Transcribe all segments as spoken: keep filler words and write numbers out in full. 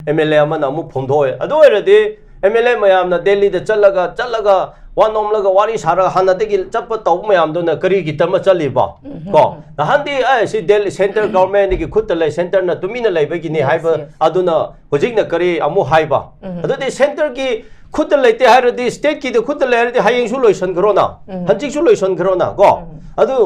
M L A ꯑꯃꯅ ꯑꯃꯨꯛ ꯐꯣꯡꯗꯣꯛꯑꯦ꯫ ꯑꯗꯨ ꯑꯣꯏꯔꯗꯤ ꯑꯦꯝ ꯑꯦꯜ ꯑꯦ ꯃꯌꯥꯝꯅ ꯗꯦꯜꯂꯤꯗ ꯆꯠꯂꯒ ꯆꯠꯂꯒ ꯋꯥ ꯅꯣꯝꯂꯒ ꯋꯥꯔꯤ ꯁꯥꯔꯒ ꯍꯥꯟꯅꯗꯒꯤ ꯆꯠꯄ ꯇꯧꯕ ꯃꯌꯥꯝꯗꯨꯅ ꯀꯔꯤꯒꯤꯗꯃꯛ ꯆꯠꯂꯤꯕ? ꯀꯣ, ꯅꯍꯥꯟꯗꯤ ꯑꯦ ꯁꯤ ꯗꯦꯜꯂꯤ ꯁꯦꯟꯇ꯭ꯔꯦꯜ ꯒꯚꯔꯟꯃꯦꯟꯠꯀꯤ ꯈꯨꯠꯇ ꯂꯩ, ꯁꯦꯟꯇ꯭ꯔꯅ ꯇꯨꯃꯤꯟꯅ ꯂꯩꯕꯒꯤꯅꯤ ꯍꯥꯏꯕ, ꯑꯗꯨꯅ ꯍꯧꯖꯤꯛꯅ ꯀꯔꯤ ꯑꯃꯨꯛ ꯍꯥꯏꯕ? ꯑꯗꯨꯗꯤ ꯁꯦꯟꯇ꯭ꯔꯒꯤ ꯈꯨꯠꯇ ꯂꯩꯇꯦ ꯍꯥꯏꯔꯗꯤ, ꯁ꯭ꯇꯦꯠꯀꯤꯗ ꯈꯨꯠꯇ ꯂꯩ ꯍꯥꯏꯔꯗꯤ ꯍꯌꯦꯡꯁꯨ ꯂꯣꯏꯁꯟꯈ꯭ꯔꯣꯅ, ꯍꯟꯖꯤꯛꯁꯨ ꯂꯣꯏꯁꯟꯈ꯭ꯔꯣꯅ ꯀꯣ꯫ ꯑꯗꯨ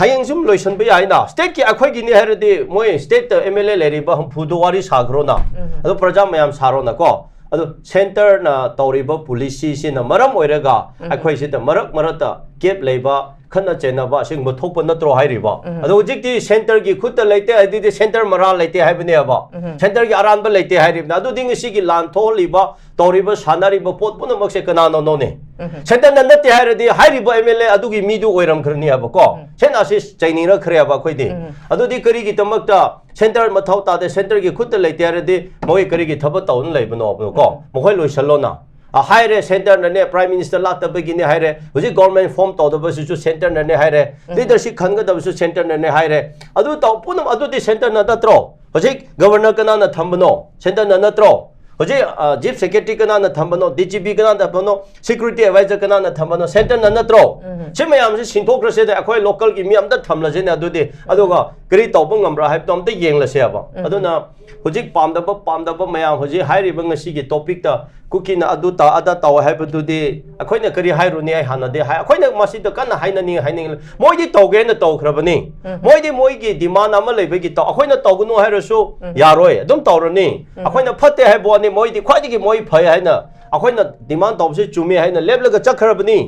ꯍꯌꯦꯡ ꯁꯨꯝ ꯂꯣꯏꯁꯟꯕ ꯌꯥꯏꯅ, ꯁ꯭ꯇꯦꯠꯀꯤ ꯑꯩꯈꯣꯏꯒꯤꯅꯤ ꯍꯥꯏꯔꯗꯤ ꯃꯣꯏ ꯁ꯭ꯇꯦꯠꯇ ꯑꯦꯝ ꯑꯦꯜ ꯑꯦ ꯂꯩꯔꯤꯕ ꯍꯨꯝꯐꯨꯗꯣ ꯋꯥꯔꯤ ꯁꯥꯈ꯭ꯔꯣꯅ꯫ ꯑꯗꯣ ꯄ꯭ꯔꯖꯥ ꯃꯌꯥꯝ ꯁꯥꯔꯣꯅ ꯀꯣ꯫ ꯑꯗꯣ ꯁꯦꯟꯇꯔꯅ ꯇꯧꯔꯤꯕ ꯄꯣꯂꯤꯁꯤꯁꯤꯅ ꯃꯔꯝ ꯑꯣꯏꯔꯒ ꯑꯩꯈꯣꯏꯁꯤꯗ ꯃꯔꯛ ꯃꯔꯛꯇ ꯒꯦꯞ ꯂꯩꯕ, ꯈꯠꯅ ꯆꯩꯅꯕ ꯑꯁꯤꯒꯨꯝꯕ ꯊꯣꯛꯄ ꯅꯠꯇ꯭ꯔꯣ ꯍꯥꯏꯔꯤꯕ? ꯑꯗꯣ ꯍꯧꯖꯤꯛꯇꯤ ꯁꯦꯟꯇꯔꯒꯤ ꯈꯨꯠꯇ ꯂꯩꯇꯦ, ꯑꯗꯨꯗꯤ ꯁꯦꯟꯇꯔ ꯃꯔꯥꯜ ꯂꯩꯇꯦ ꯍꯥꯏꯕꯅꯦꯕ꯫ ꯁꯦꯟꯇꯔꯒꯤ ꯑꯔꯥꯟꯕ ꯂꯩꯇꯦ ꯍꯥꯏꯔꯤꯕꯅ꯫ ꯑꯗꯨꯗꯤ ꯉꯁꯤꯒꯤ ꯂꯥꯟ ꯊꯣꯛꯍꯜꯂꯤꯕ, ꯇꯧꯔꯤꯕ, ꯁꯥꯟꯅꯔꯤꯕ ꯄꯣꯠ ꯄꯨꯝꯅꯃꯛꯁꯦ ꯀꯅꯥꯅꯅꯣꯅꯦ? ꯁꯦꯟꯇꯔꯅ ꯅꯠꯇꯦ ꯍꯥꯏꯔꯗꯤ ꯍꯥꯏꯔꯤꯕ ꯑꯦꯝ ꯑꯦꯜ ꯑꯦ ꯑꯗꯨꯒꯤ ꯃꯤꯗꯨ ꯑꯣꯏꯔꯝꯈ꯭ꯔꯅꯤ ꯍꯥꯏꯕꯀꯣ꯫ ꯁꯦꯟ ꯑꯁꯤ ꯆꯩꯅꯤꯔꯛꯈ꯭ꯔꯦꯕ ꯑꯩꯈꯣꯏꯗꯤ꯫ ꯑꯗꯨꯗꯤ ꯀꯔꯤꯒꯤꯗꯃꯛꯇ ꯁꯦꯟꯇꯔ ꯃꯊꯧ ꯇꯥꯗꯦ, ꯁꯦꯟꯇꯔꯒꯤ ꯈꯨꯠꯇ ꯂꯩꯇꯦ ꯍꯥꯏꯔꯗꯤ ꯃꯣꯏ ꯀꯔꯤꯒꯤ ꯊꯕꯛ ꯇꯧꯗꯨꯅ ꯂꯩꯕꯅꯣ ꯀꯣ? ꯃꯈꯣꯏ ꯂꯣꯏꯁꯜꯂꯣꯅ꯫ ꯑ, ꯍꯥꯏꯔꯦ, ꯁꯦꯟꯇꯔꯅꯅꯦ, ꯄ꯭ꯔꯥꯏꯝ ꯃꯤꯅꯤꯁꯇꯔ ꯂꯥꯛꯇꯕꯒꯤꯅꯦ ꯍꯥꯏꯔꯦ, ꯍꯧꯖꯤꯛ ꯒꯣꯔꯃꯦꯟ ꯐꯣꯝ ꯇꯧꯗꯕꯁꯤꯁꯨ ꯁꯦꯟꯇꯔꯅꯅꯦ ꯍꯥꯏꯔꯦ, ꯂꯤꯗꯔꯁꯤꯞ ꯈꯟꯒꯗꯕꯁꯨ ꯁꯦꯟꯇꯔꯅꯅꯦ ꯍꯥꯏꯔꯦ꯫ ꯑꯗꯨ ꯇꯧ ꯄꯨꯝꯅꯃꯛ ꯑꯗꯨꯗꯤ ꯁꯦꯟꯇꯔꯅ ꯅꯠꯇ꯭ꯔꯣ? ꯍꯧꯖꯤꯛ ꯒꯕꯔꯅꯔ ꯀꯅꯥꯅ ꯊꯝꯕꯅꯣ? ꯁꯦꯟꯇꯔꯅ ꯅꯠꯇ꯭ꯔꯣ? ꯍꯧꯖꯤꯛ, ꯑ, ꯆꯤꯐ ꯁꯦꯀ꯭ꯔꯦꯇꯔꯤ ꯀꯅꯥꯅ ꯊꯝꯕꯅꯣ? ꯗꯤ ꯖꯤ ꯄꯤ ꯀꯅꯥꯅ ꯊꯝꯕꯅꯣ? ꯁꯦꯀ꯭ꯌꯨꯔꯤꯇꯤ ꯑꯦꯗꯚꯥꯏꯖꯔ ꯀꯅꯥꯅ ꯊꯝꯕꯅꯣ? ꯁꯦꯟꯇꯔꯅ ꯅꯠꯇ꯭ꯔꯣ? ꯁꯤ ꯃꯌꯥꯝꯁꯤ ꯁꯤꯟꯊꯣꯛꯈ꯭ꯔꯁꯤꯗ ꯑꯩꯈꯣꯏ ꯂꯣꯀꯦꯜꯒꯤ ꯃꯤ ꯑꯝꯇ ꯊꯝꯂꯁꯤꯅꯦ ꯑꯗꯨꯗꯤ꯫ ꯑꯗꯨꯒ ꯀꯔꯤ ꯇꯧꯕ ꯉꯝꯕ꯭ꯔꯥ ꯍꯥꯏꯕꯗꯣ ꯑꯝꯇ ꯌꯦꯡꯂꯁꯦꯕ꯫ ꯑꯗꯨꯅ ꯍꯧꯖꯤꯛ ꯄꯥꯝꯗꯕ, ꯄꯥꯝꯗꯕ ꯃꯌꯥꯝ ꯍꯧꯖꯤꯛ ꯍꯥꯏꯔꯤꯕ ꯉꯁꯤꯒꯤ ꯇꯣꯄꯤꯛꯇ ꯀꯨꯀꯤꯅ ꯑꯗꯨ ꯇ-, ꯑꯗꯥ ꯇꯧ ꯍꯥꯏꯕꯗꯨꯗꯤ ꯑꯩꯈꯣꯏꯅ ꯀꯔꯤ ꯍꯥꯏꯔꯨꯅꯤ? ꯑꯩ ꯍꯥꯟꯅꯗꯤ ꯍꯥꯏ, ꯑꯩꯈꯣꯏꯅ ꯃꯁꯤꯗ ꯀꯟꯅ ꯍꯥꯏꯅꯅꯤꯡ-, ꯍꯥꯏꯅꯤꯡ-, ꯃꯣꯏꯗꯤ ꯇꯧꯒꯦꯅ ꯇꯧꯈ꯭ꯔꯕꯅꯤ꯫ ꯃꯣꯏꯗꯤ ꯃꯣꯏꯒꯤ ꯗꯤꯃꯥꯟ ꯑꯃ ꯂꯩꯕꯒꯤ ꯇꯧ-, ꯑꯩꯈꯣꯏꯅ ꯇꯧꯒꯅꯨ ꯍꯥꯏꯔꯁꯨ ꯌꯥꯔꯣꯏ, ꯑꯗꯨꯝ ꯇꯧꯔꯅꯤ꯫ ꯑꯩꯈꯣꯏꯅ ꯐꯠꯇꯦ ꯍꯥꯏꯕ ꯋꯥꯅꯤ, ꯃꯣꯏꯗꯤ ꯈ꯭ꯋꯥꯏꯗꯒꯤ ꯃꯣꯏ ꯐꯩ ꯍꯥꯏꯅ, ꯑꯩꯈꯣꯏꯅ ꯗꯤꯃꯥꯟ ꯇꯧꯕꯁꯤ ꯆꯨꯝꯃꯤ ꯍꯥꯏꯅ ꯂꯦꯞꯂꯒ ꯆꯠꯈ꯭ꯔꯕꯅꯤ꯫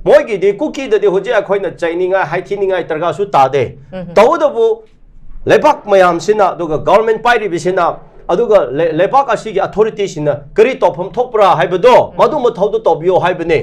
ꯃꯣꯏꯒꯤꯗꯤ ꯀꯨꯀꯤꯗꯗꯤ ꯍꯧꯖꯤꯛ ꯑꯩꯈꯣꯏꯅ ꯆꯩꯅꯤꯡꯉꯥꯏ, ꯍꯥꯏꯊꯤꯅꯤꯡꯉꯥꯏ ꯗꯔꯀꯥꯔꯁꯨ ꯇꯥꯗꯦ꯫ ꯇꯧꯕꯇꯕꯨ ꯂꯩꯕꯥꯛ ꯃꯌꯥꯝꯁꯤꯅ, ꯑꯗꯨꯒ ꯒꯚꯔꯟꯃꯦꯟꯠ ꯄꯥꯏꯔꯤꯕꯁꯤꯅ, ꯑꯗꯨꯒ ꯂꯩ-, ꯂꯩꯕꯥꯛ ꯑꯁꯤꯒꯤ ꯑꯣꯊꯣꯔꯤꯇꯤꯁꯤꯡꯅ ꯀꯔꯤ ꯇꯧꯐꯝ ꯊꯣꯛꯄ꯭ꯔꯥ ꯍꯥꯏꯕꯗꯣ, ꯃꯗꯨ ꯃꯊꯧꯗꯨ ꯇꯧꯕꯤꯌꯣ ꯍꯥꯏꯕꯅꯤ꯫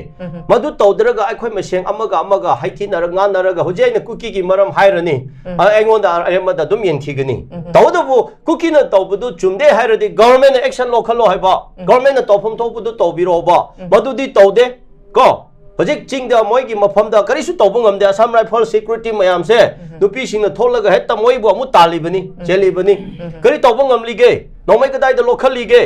ꯃꯗꯨ ꯇꯧꯗ꯭ꯔꯒ ꯑꯩꯈꯣꯏ ꯃꯁꯦꯟ ꯑꯃꯒ ꯑꯃꯒ ꯍꯥꯏꯊꯤꯅꯔ ꯉꯥꯡꯅꯔꯒ ꯍꯧꯖꯤꯛ ꯑꯩꯅ ꯀꯨꯀꯤꯒꯤ ꯃꯔꯝ ꯍꯥꯏꯔꯅꯤ꯫ ꯑ, ꯑꯩꯉꯣꯟꯗ ꯑꯔꯦꯝꯕꯗ ꯑꯗꯨꯝ ꯌꯦꯡꯊꯤꯒꯅꯤ꯫ ꯇꯧꯕꯇꯕꯨ ꯀꯨꯀꯤꯅ ꯇꯧꯕꯗꯨ ꯆꯨꯝꯗꯦ ꯍꯥꯏꯔꯗꯤ ꯒꯚꯔꯟꯃꯦꯟꯠꯅ ꯑꯦꯛꯁꯟ ꯂꯧꯈꯠꯂꯣ ꯍꯥꯏꯕ, ꯒꯚꯔꯟꯃꯦꯟꯠꯅ ꯇꯧꯐꯝ ꯊꯣꯛꯄꯗꯨ ꯇꯧꯕꯤꯔꯣꯕ꯫ ꯃꯗꯨꯗꯤ ꯇꯧꯗꯦ ꯀꯣ꯫ ꯍꯧꯖꯤꯛ ꯆꯤꯡꯗ ꯃꯣꯏꯒꯤ ꯃꯐꯝꯗ ꯀꯔꯤꯁꯨ ꯇꯧꯕ ꯉꯝꯗꯦ꯫ Assam Rifle security ꯃꯌꯥꯝꯁꯦ ꯅꯨꯄꯤꯁꯤꯡꯅ ꯊꯣꯛꯂꯒ ꯍꯦꯛꯇ ꯃꯣꯏꯕꯨ ꯑꯃꯨꯛ ꯇꯥꯜꯂꯤꯕꯅꯤ, ꯆꯦꯜꯂꯤꯕꯅꯤ꯫ ꯀꯔꯤ ꯇꯧꯕ ꯉꯝꯂꯤꯒꯦ? ꯅꯣꯡꯃꯩ ꯀꯗꯥꯏꯗ ꯂꯧꯈꯠꯂꯤꯒꯦ?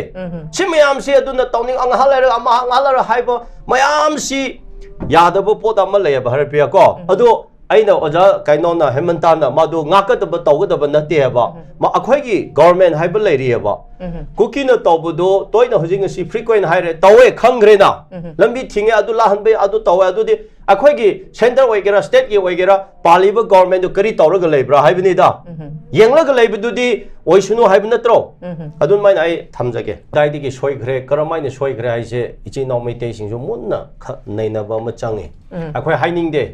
ꯁꯤ ꯃꯌꯥꯝꯁꯤ ꯑꯗꯨꯅ ꯇꯧꯅꯤꯡ, ꯉꯥꯏꯍꯥꯛ ꯂꯩꯔꯒ ꯑꯃ, ꯉꯥꯏꯍꯥꯛ ꯂꯩꯔꯒ ꯍꯥꯏꯕ ꯃꯌꯥꯝꯁꯤ ꯌꯥꯗꯕ ꯄꯣꯠ ꯑꯃ ꯂꯩꯌꯦꯕ, ꯍꯔꯄ꯭ꯔꯤꯌꯥ ꯀꯣ꯫ ꯑꯗꯣ ꯑꯩꯅ ꯑꯣꯖꯥ ꯀꯩꯅꯣꯅ, ꯍꯦꯃꯟꯇꯥꯅ ꯃꯥꯗꯨ ꯉꯥꯛꯀꯗꯕ, ꯇꯧꯒꯗꯕ ꯅꯠꯇꯦ ꯍꯥꯏꯕ꯫ ꯃ-, ꯑꯩꯈꯣꯏꯒꯤ government ꯍꯥꯏꯕ ꯂꯩꯔꯤꯑꯕ꯫ ꯀꯨꯀꯤꯅ ꯇꯧꯕꯗꯣ ꯇꯣꯏꯅ ꯍꯧꯖꯤꯛ ꯉꯁꯤ frequent ꯍꯥꯏꯔꯦ, ꯇꯧꯋꯦ, ꯈꯪꯈ꯭ꯔꯦꯅ꯫ ꯂꯝꯕꯤ ꯊꯤꯡꯉꯦ, ꯑꯗꯨ ꯂꯥꯛꯍꯟꯕ ꯌꯥꯏ, ꯑꯗꯨ ꯇꯧꯋꯦ꯫ ꯑꯗꯨꯗꯤ ꯑꯩꯈꯣꯏꯒꯤ centre ꯑꯣꯏꯒꯦꯔꯥ, stateꯀꯤ ꯑꯣꯏꯒꯦꯔꯥ, ꯄꯥꯜꯂꯤꯕ governmentꯗꯨ ꯀꯔꯤ ꯇꯧꯔꯒ ꯂꯩꯕ꯭ꯔꯥ ꯍꯥꯏꯕꯅꯤꯗ꯫ ꯌꯦꯡꯂꯒ ꯂꯩꯕꯗꯨꯗꯤ ꯑꯣꯏꯁꯅꯨ ꯍꯥꯏꯕ ꯅꯠꯇ꯭ꯔꯣ? ꯑꯗꯨꯃꯥꯏꯅ ꯑꯩ ꯊꯝꯖꯒꯦ꯫ ꯀꯗꯥꯏꯗꯒꯤ ꯁꯣꯏꯈ꯭ꯔꯦ, ꯀꯔꯝꯍꯥꯏꯅ ꯁꯣꯏꯈ꯭ꯔꯦ ꯍꯥꯏꯁꯦ ꯏꯆꯤꯜ ꯏꯅꯥꯎ ꯃꯩꯇꯩꯁꯤꯡꯁꯨ ꯃꯨꯟꯅ ꯈ-, ꯅꯩꯅꯕ ꯑꯃ ꯆꯪꯉꯤ꯫ ꯑꯩꯈꯣꯏ ꯍꯥꯏꯅꯤꯡꯗꯦ꯫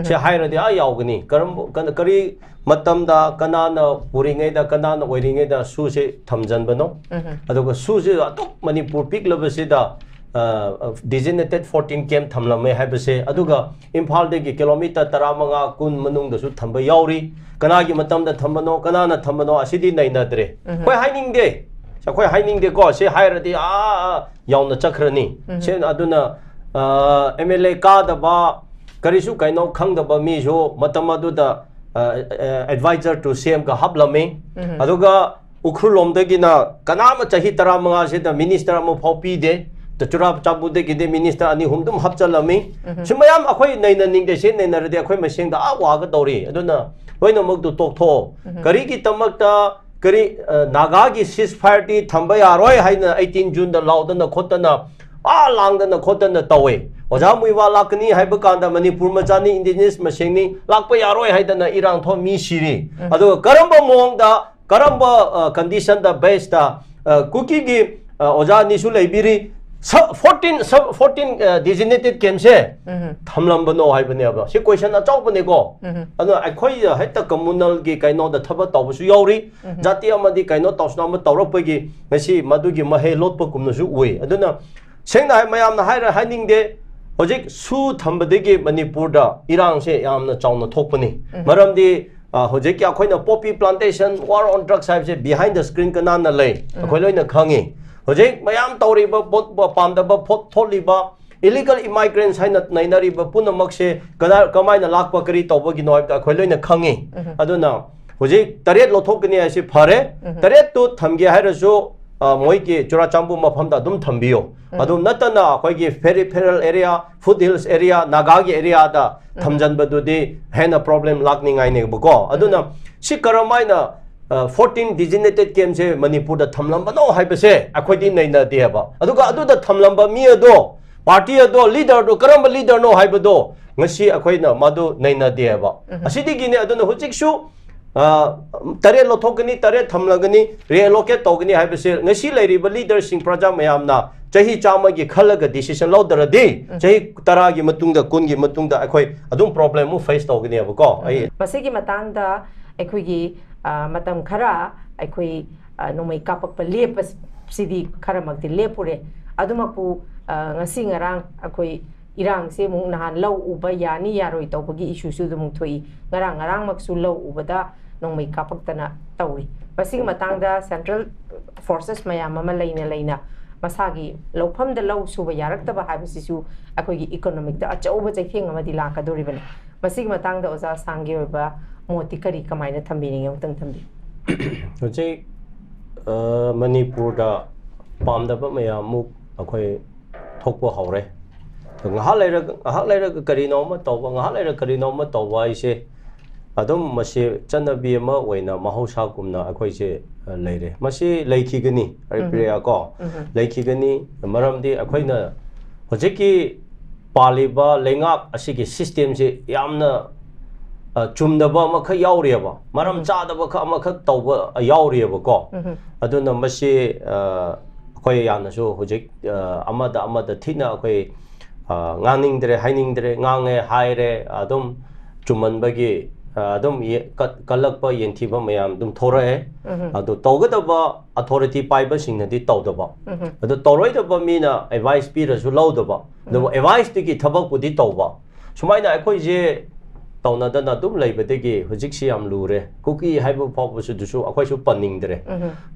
ꯁꯤ ꯍꯥꯏꯔꯗꯤ ꯑꯥ ꯌꯥꯎꯒꯅꯤ꯫ ꯀꯔꯝꯕ, ꯀ-, ꯀꯔꯤ ꯃꯇꯝꯗ, ꯀꯅꯥꯅ ꯄꯨꯔꯤꯉꯩꯗ, ꯀꯅꯥꯅ ꯑꯣꯏꯔꯤꯉꯩꯗ ꯁꯨꯁꯦ ꯊꯝꯖꯟꯕꯅꯣ? ꯑꯗꯨꯒ ꯁꯨꯁꯦ ꯑꯗꯨꯛ ꯃꯅꯤꯄꯨꯔ ꯄꯤꯛꯂꯕꯁꯤꯗ, ꯑ, designated fourteen camp ꯊꯝꯂꯝꯃꯦ ꯍꯥꯏꯕꯁꯦ, ꯑꯗꯨꯒ ꯏꯝꯐꯥꯜꯗꯒꯤ kilometre ꯇꯔꯥꯃꯉꯥ, ꯀꯨꯟ ꯃꯅꯨꯡꯗꯁꯨ ꯊꯝꯕ ꯌꯥꯎꯔꯤ꯫ ꯀꯅꯥꯒꯤ ꯃꯇꯝꯗ ꯊꯝꯕꯅꯣ, ꯀꯅꯥꯅ ꯊꯝꯕꯅꯣ, ꯑꯁꯤꯗꯤ ꯅꯩꯅꯗ꯭ꯔꯦ꯫ ꯑꯩꯈꯣꯏ ꯍꯥꯏꯅꯤꯡꯗꯦ꯫ ꯑꯩꯈꯣꯏ ꯍꯥꯏꯅꯤꯡꯗꯦꯀꯣ꯫ ꯁꯤ ꯍꯥꯏꯔꯗꯤ ꯑꯥ, ꯑꯥ ꯌꯥꯎꯅ ꯆꯠꯈ꯭ꯔꯅꯤ꯫ ꯁꯦ-, ꯑꯗꯨꯅ, ꯑ, MLA ꯀꯥꯗꯕ, ꯀꯔꯤꯁꯨ ꯀꯩꯅꯣ ꯈꯪꯗꯕ ꯃꯤꯁꯨ ꯃꯇꯝ ꯑꯗꯨꯗ, ꯑ, ꯑ, advisor to CMꯒ ꯍꯥꯞꯂꯝꯃꯤ꯫ ꯑꯗꯨꯒ ꯎꯈ꯭ꯔꯨꯜ ꯂꯣꯝꯗꯒꯤꯅ ꯀꯅꯥ ꯑꯃ ꯆꯍꯤ ꯇꯔꯥꯃꯉꯥꯁꯤꯗ minister ꯑꯃꯐꯥꯎ ꯄꯤꯗꯦ꯫ ꯆꯨꯔꯥꯆꯥꯟꯄꯨꯔꯗꯒꯤꯗꯤ minister ꯑꯅꯤ ꯑꯍꯨꯝ ꯑꯗꯨꯝ ꯍꯥꯞꯆꯜꯂꯝꯃꯤ꯫ ꯁꯤ ꯃꯌꯥꯝ ꯑꯩꯈꯣꯏ ꯅꯩꯅꯅꯤꯡꯗꯦ꯫ ꯁꯤ ꯅꯩꯅꯔꯗꯤ ꯑꯩꯈꯣꯏ ꯃꯁꯦꯟꯗ ꯑꯥ ꯋꯥꯒꯗꯧꯔꯤ꯫ ꯑꯗꯨꯅ ꯂꯣꯏꯅꯃꯛꯇꯨ ꯇꯣꯛꯊꯣꯛꯑꯣ꯫ ꯀꯔꯤꯒꯤꯗꯃꯛꯇ ꯀꯔꯤ, ꯑ, ꯅꯥꯒꯥꯒꯤ ceasefireꯗꯤ ꯊꯝꯕ ꯌꯥꯔꯣꯏ ꯍꯥꯏꯅ eighteen Juneꯗ ꯂꯥꯎꯗꯅ ꯈꯣꯠꯇꯅ, ꯑꯥ ꯂꯥꯡꯗꯅ ꯈꯣꯠꯇꯅ ꯇꯧꯋꯦ꯫ ꯑꯣꯖꯥ ꯃꯨꯏꯋꯥ ꯂꯥꯛꯀꯅꯤ ꯍꯥꯏꯕ ꯀꯥꯟꯗ ꯃꯅꯤꯄꯨꯔ ꯃꯆꯥꯅꯤ, indigenous ꯃꯁꯦꯟꯅꯤ, ꯂꯥꯛꯄ ꯌꯥꯔꯣꯏ ꯍꯥꯏꯗꯅ ꯏꯔꯥꯡ ꯊꯣꯛ ꯃꯤ ꯁꯤꯔꯤ꯫ ꯑꯗꯨꯒ ꯀꯔꯝꯕ ꯃꯑꯣꯡꯗ, ꯀꯔꯝꯕ, ꯑ, conditionꯗ, baseꯇ, ꯑ, ꯀꯨꯀꯤꯒꯤ, ꯑ, ꯑꯣꯖꯥ ꯑꯅꯤꯁꯨ ꯂꯩꯕꯤꯔꯤ, sub-, fourteen, sub-, fourteen, ꯑ, designated campꯁꯦ ꯊꯝꯂꯝꯕꯅꯣ ꯍꯥꯏꯕꯅꯦꯕ꯫ ꯁꯤ question ꯑꯆꯧꯕꯅꯦꯀꯣ꯫ ꯑꯗꯨꯅ ꯑꯩꯈꯣꯏ ꯍꯦꯛꯇ communalꯒꯤ ꯀꯩꯅꯣꯗ ꯊꯕꯛ ꯇꯧꯕꯁꯨ ꯌꯥꯎꯔꯤ꯫ ꯖꯥꯇꯤ ꯑꯃꯗꯤ ꯀꯩꯅꯣ ꯇꯧꯁꯅꯨ ꯑꯃ ꯇꯧꯔꯛꯄꯒꯤ ꯉꯁꯤ ꯃꯗꯨꯒꯤ ꯃꯍꯩ ꯂꯣꯠꯄꯒꯨꯝꯅꯁꯨ ꯎꯏ꯫ ꯑꯗꯨꯅ ꯁꯦꯡꯅ ꯍꯥꯏ, ꯃꯌꯥꯝꯅ ꯍꯥꯏꯔ ꯍꯥꯏꯅꯤꯡꯗꯦ꯫ ꯍꯧꯖꯤꯛ ꯁꯨ ꯊꯝꯕꯗꯒꯤ ꯃꯅꯤꯄꯨꯔꯗ ꯏꯔꯥꯡꯁꯦ ꯌꯥꯝꯅ ꯆꯥꯎꯅ ꯊꯣꯛꯄꯅꯤ꯫ ꯃꯔꯝꯗꯤ, ꯑ, ꯍꯧꯖꯤꯛꯀꯤ ꯑꯩꯈꯣꯏꯅ poppy plantation, war on drugs ꯍꯥꯏꯕꯁꯦ behind the screen ꯀꯅꯥꯅ ꯂꯩ? ꯑꯩꯈꯣꯏ ꯂꯣꯏꯅ ꯈꯪꯉꯤ꯫ ꯍꯧꯖꯤꯛ ꯃꯌꯥꯝ ꯇꯧꯔꯤꯕ ꯄꯣꯠ, ꯄꯥꯝꯗꯕ ꯄꯣꯠ ꯊꯣꯛꯂꯤꯕ ꯏꯂꯤꯒꯜ ꯏꯃꯥꯏꯒ꯭ꯔꯦꯟꯁ ꯍꯥꯏꯅ ꯅꯩꯅꯔꯤꯕ ꯄꯨꯝꯅꯃꯛꯁꯦ ꯀꯗꯥ ꯀꯃꯥꯏꯅ ꯂꯥꯛꯄ, ꯀꯔꯤ ꯇꯧꯕꯒꯤꯅꯣ ꯍꯥꯏꯕꯗꯣ ꯑꯩꯈꯣꯏ ꯂꯣꯏꯅ ꯈꯪꯉꯤ꯫ ꯑꯗꯨꯅ ꯍꯧꯖꯤꯛ ꯇꯔꯦꯠ ꯂꯧꯊꯣꯛꯀꯅꯤ ꯍꯥꯏꯁꯤ ꯐꯔꯦ꯫ ꯇꯔꯦꯠꯇꯨ ꯊꯝꯒꯦ ꯍꯥꯏꯔꯁꯨ, ꯑ, ꯃꯣꯏꯒꯤ ꯆꯨꯔꯥꯆꯥꯟꯄꯨꯔ ꯃꯐꯝꯗ ꯑꯗꯨꯝ ꯊꯝꯕꯤꯌꯣ꯫ ꯑꯗꯨ ꯅꯠꯇꯅ ꯑꯩꯈꯣꯏꯒꯤ peripheral area, foot hills area, ꯅꯥꯒꯥꯒꯤ ꯑꯦꯔꯤꯌꯥꯗ ꯊꯝꯖꯟꯕꯗꯨꯗꯤ ꯍꯦꯟꯅ ꯄ꯭ꯔꯣꯕ꯭ꯂꯦꯝ ꯂꯥꯛꯅꯤꯡꯉꯥꯏꯅꯦꯕꯀꯣ꯫ ꯑꯗꯨꯅ ꯁꯤ ꯀꯔꯝ ꯍꯥꯏꯅ, ꯑ, ꯐꯣꯔꯇꯤꯟ ꯗꯤꯖꯤꯅꯦꯇꯦꯠ ꯀꯦꯝꯁꯦ ꯃꯅꯤꯄꯨꯔꯗ ꯊꯝꯂꯝꯕꯅꯣ ꯍꯥꯏꯕꯁꯦ ꯑꯩꯈꯣꯏꯗꯤ ꯅꯩꯅꯗꯦ ꯍꯥꯏꯕ꯫ ꯑꯗꯨꯒ ꯑꯗꯨꯗ ꯊꯝꯂꯝꯕ ꯃꯤ ꯑꯗꯣ, ꯄꯥꯔꯇꯤ ꯑꯗꯣ, ꯂꯤꯗꯔꯗꯣ ꯀꯔꯝꯕ ꯂꯤꯗꯔꯅꯣ ꯍꯥꯏꯕꯗꯣ ꯉꯁꯤ ꯑꯩꯈꯣꯏꯅ ꯃꯗꯨ ꯅꯩꯅꯗꯦ ꯍꯥꯏꯕ꯫ ꯑꯁꯤꯗꯒꯤꯅꯦ꯫ ꯑꯗꯨꯅ ꯍꯧꯖꯤꯛꯁꯨ, ꯑ, ꯇꯔꯦꯠ ꯂꯧꯊꯣꯛꯀꯅꯤ, ꯇꯔꯦꯠ ꯊꯝꯂꯒꯅꯤ, ꯔꯤꯑꯦꯂꯣꯀꯦꯠ ꯇꯧꯒꯅꯤ ꯍꯥꯏꯕꯁꯦ ꯉꯁꯤ ꯂꯩꯔꯤꯕ ꯂꯤꯗꯔꯁꯤꯡ, ꯄ꯭ꯔꯖꯥ ꯃꯌꯥꯝꯅ ꯆꯍꯤ ꯆꯥꯝꯃꯒꯤ ꯈꯜꯂꯒ ꯗꯤꯁꯤꯖꯟ ꯂꯧꯗ꯭ꯔꯗꯤ, ꯆꯍꯤ ꯇꯔꯥꯒꯤ ꯃꯇꯨꯡꯗ, ꯀꯨꯟꯒꯤ ꯃꯇꯨꯡꯗ ꯑꯩꯈꯣꯏ ꯑꯗꯨꯝ ꯄ꯭ꯔꯣꯕ꯭ꯂꯦꯝ ꯑꯃꯨꯛ ꯐꯦꯁ ꯇꯧꯒꯅꯦꯕꯀꯣ꯫ ꯑꯩ ꯃꯁꯤꯒꯤ ꯃꯇꯥꯡꯗ ꯑꯩꯈꯣꯏꯒꯤ, ꯑ, ꯃꯇꯝ ꯈꯔ ꯑꯩꯈꯣꯏ, ꯑ, ꯅꯣꯡꯃꯩ ꯀꯥꯞꯄꯛꯄ ꯂꯦꯞꯄꯁꯤꯗꯤ ꯈꯔꯃꯛꯇꯤ ꯂꯦꯞꯄꯨꯔꯦ꯫ ꯑꯗꯨꯃꯛꯄꯨ, ꯑ, ꯉꯁꯤ ꯉꯔꯥꯡ ꯑꯩꯈꯣꯏ ꯏꯔꯥꯡꯁꯦ ꯑꯃꯨꯛ ꯅꯍꯥꯟ ꯂꯧ ꯎꯕ ꯌꯥꯅꯤ ꯌꯥꯔꯣꯏ ꯇꯧꯕꯒꯤ ꯏꯁꯨꯁꯨ ꯑꯗꯨꯃꯨꯛ ꯊꯣꯛꯏ꯫ ꯉꯔꯥꯡ ꯉꯔꯥꯡꯃꯛꯁꯨ ꯂꯧ ꯎꯕꯗ ꯅꯣꯡꯃꯩ ꯀꯥꯞꯄꯛꯇꯅ ꯇꯧꯔꯤ꯫ ꯃꯁꯤꯒꯤ ꯃꯇꯥꯡꯗ ꯁꯦꯟꯇ꯭ꯔꯦꯜ ꯐꯣꯔꯁꯦꯁ ꯃꯌꯥꯝ ꯑꯃ ꯂꯩꯅ ꯂꯩꯅ ꯃꯁꯥꯒꯤ ꯂꯧꯐꯝꯗ ꯂꯧ ꯁꯨꯕ ꯌꯥꯔꯛꯇꯕ ꯍꯥꯏꯕꯁꯤꯁꯨ ꯑꯩꯈꯣꯏꯒꯤ ꯏꯀꯣꯅꯣꯃꯤꯛꯇ ꯑꯆꯧꯕ ꯆꯩꯊꯦꯡ ꯑꯃꯗꯤ ꯂꯥꯛꯀꯗꯧꯔꯤꯕꯅꯤ꯫ ꯃꯁꯤꯒꯤ ꯃꯇꯥꯡꯗ ꯑꯣꯖꯥ ꯁꯥꯡꯒꯤ ꯑꯣꯏꯕ ꯃꯣꯠꯇꯤ ꯀꯔꯤ, ꯀꯃꯥꯏꯅ ꯊꯝꯕꯤꯅꯤꯡꯉꯤ? ꯑꯃꯨꯛꯇꯪ ꯊꯝꯕꯤꯌꯨ꯫ ꯍꯧꯖꯤꯛ, ꯑ, ꯃꯅꯤꯄꯨꯔꯗ ꯄꯥꯝꯗꯕ ꯃꯌꯥꯝ ꯑꯃꯨꯛ ꯑꯩꯈꯣꯏ ꯊꯣꯛꯄ ꯍꯧꯔꯦ꯫ ꯉꯥꯏꯍꯥꯛ ꯂꯩꯔꯒ, ꯉꯥꯏꯍꯥꯛ ꯂꯩꯔꯒ ꯀꯔꯤꯅꯣ ꯑꯃ ꯇꯧꯕ, ꯉꯥꯏꯍꯥꯛ ꯂꯩꯔꯒ ꯀꯔꯤꯅꯣ ꯑꯃ ꯇꯧꯕ ꯍꯥꯏꯁꯦ ꯑꯗꯨꯝ ꯃꯁꯤ ꯆꯠꯅꯕꯤ ꯑꯃ ꯑꯣꯏꯅ ꯃꯍꯧꯁꯥꯒꯨꯝꯅ ꯑꯩꯈꯣꯏꯁꯦ, ꯑ, ꯂꯩꯔꯦ꯫ ꯃꯁꯤ ꯂꯩꯈꯤꯒꯅꯤ, ꯍꯔꯤꯄ꯭ꯔꯤꯌꯥ, ꯀꯣ? ꯂꯩꯈꯤꯒꯅꯤ꯫ ꯃꯔꯝꯗꯤ ꯑꯩꯈꯣꯏꯅ ꯍꯧꯖꯤꯛꯀꯤ ꯄꯥꯜꯂꯤꯕ ꯂꯩꯉꯥꯛ ꯑꯁꯤꯒꯤ ꯁꯤꯁꯇꯦꯝꯁꯤ ꯌꯥꯝꯅ, ꯑ, ꯆꯨꯝꯗꯕ ꯑꯃꯈꯛ ꯌꯥꯎꯔꯤꯑꯕ, ꯃꯔꯝ ꯆꯥꯗꯕ ꯈꯛ ꯑꯃꯈꯛ ꯇꯧꯕ ꯌꯥꯎꯔꯤꯑꯕꯀꯣ꯫ ꯑꯗꯨꯅ ꯃꯁꯤ, ꯑ, ꯑꯩꯈꯣꯏ ꯌꯥꯝꯅꯁꯨ ꯍꯧꯖꯤꯛ, ꯑ, ꯑꯃꯗ ꯑꯃꯗ ꯊꯤꯅ ꯑꯩꯈꯣꯏ, ꯑ, ꯉꯥꯡꯅꯤꯡꯗ꯭ꯔꯦ, ꯍꯥꯏꯅꯤꯡꯗ꯭ꯔꯦ, ꯉꯥꯡꯉꯦ, ꯍꯥꯏꯔꯦ, ꯑꯗꯨꯝ ꯆꯨꯝꯃꯟꯕꯒꯤ, ꯑ, ꯑꯗꯨꯝ ꯌꯦ-, ꯀꯠ-, ꯀꯜꯂꯛꯄ, ꯌꯦꯟꯊꯤꯕ ꯃꯌꯥꯝ ꯑꯗꯨꯝ ꯊꯣꯔꯛꯑꯦ꯫ ꯑꯗꯨ ꯇꯧꯒꯗꯕ ꯑꯊꯣꯔꯤꯇꯤ ꯄꯥꯏꯕꯁꯤꯡꯅꯗꯤ ꯇꯧꯗꯕ, ꯑꯗꯨ ꯇꯧꯔꯣꯏꯗꯕ ꯃꯤꯅ ꯑꯦꯗꯚꯥꯏꯁ ꯄꯤꯔꯁꯨ ꯂꯧꯗꯕ, ꯑꯗꯨꯕꯨ ꯑꯦꯗꯚꯥꯏꯁꯇꯨꯒꯤ ꯊꯕꯛꯄꯨꯗꯤ ꯇꯧꯕ꯫ ꯁꯨꯃꯥꯏꯅ ꯑꯩꯈꯣꯏꯁꯦ ꯇꯧꯅꯗꯅ ꯑꯗꯨꯝ ꯂꯩꯕꯗꯒꯤ ꯍꯧꯖꯤꯛꯁꯤ ꯌꯥꯝ ꯂꯨꯔꯦ꯫ ꯀꯨꯀꯤ ꯍꯥꯏꯕ ꯐꯥꯎꯕꯁꯤꯗꯁꯨ ꯑꯩꯈꯣꯏꯁꯨ ꯄꯟꯅꯤꯡꯗ꯭ꯔꯦ꯫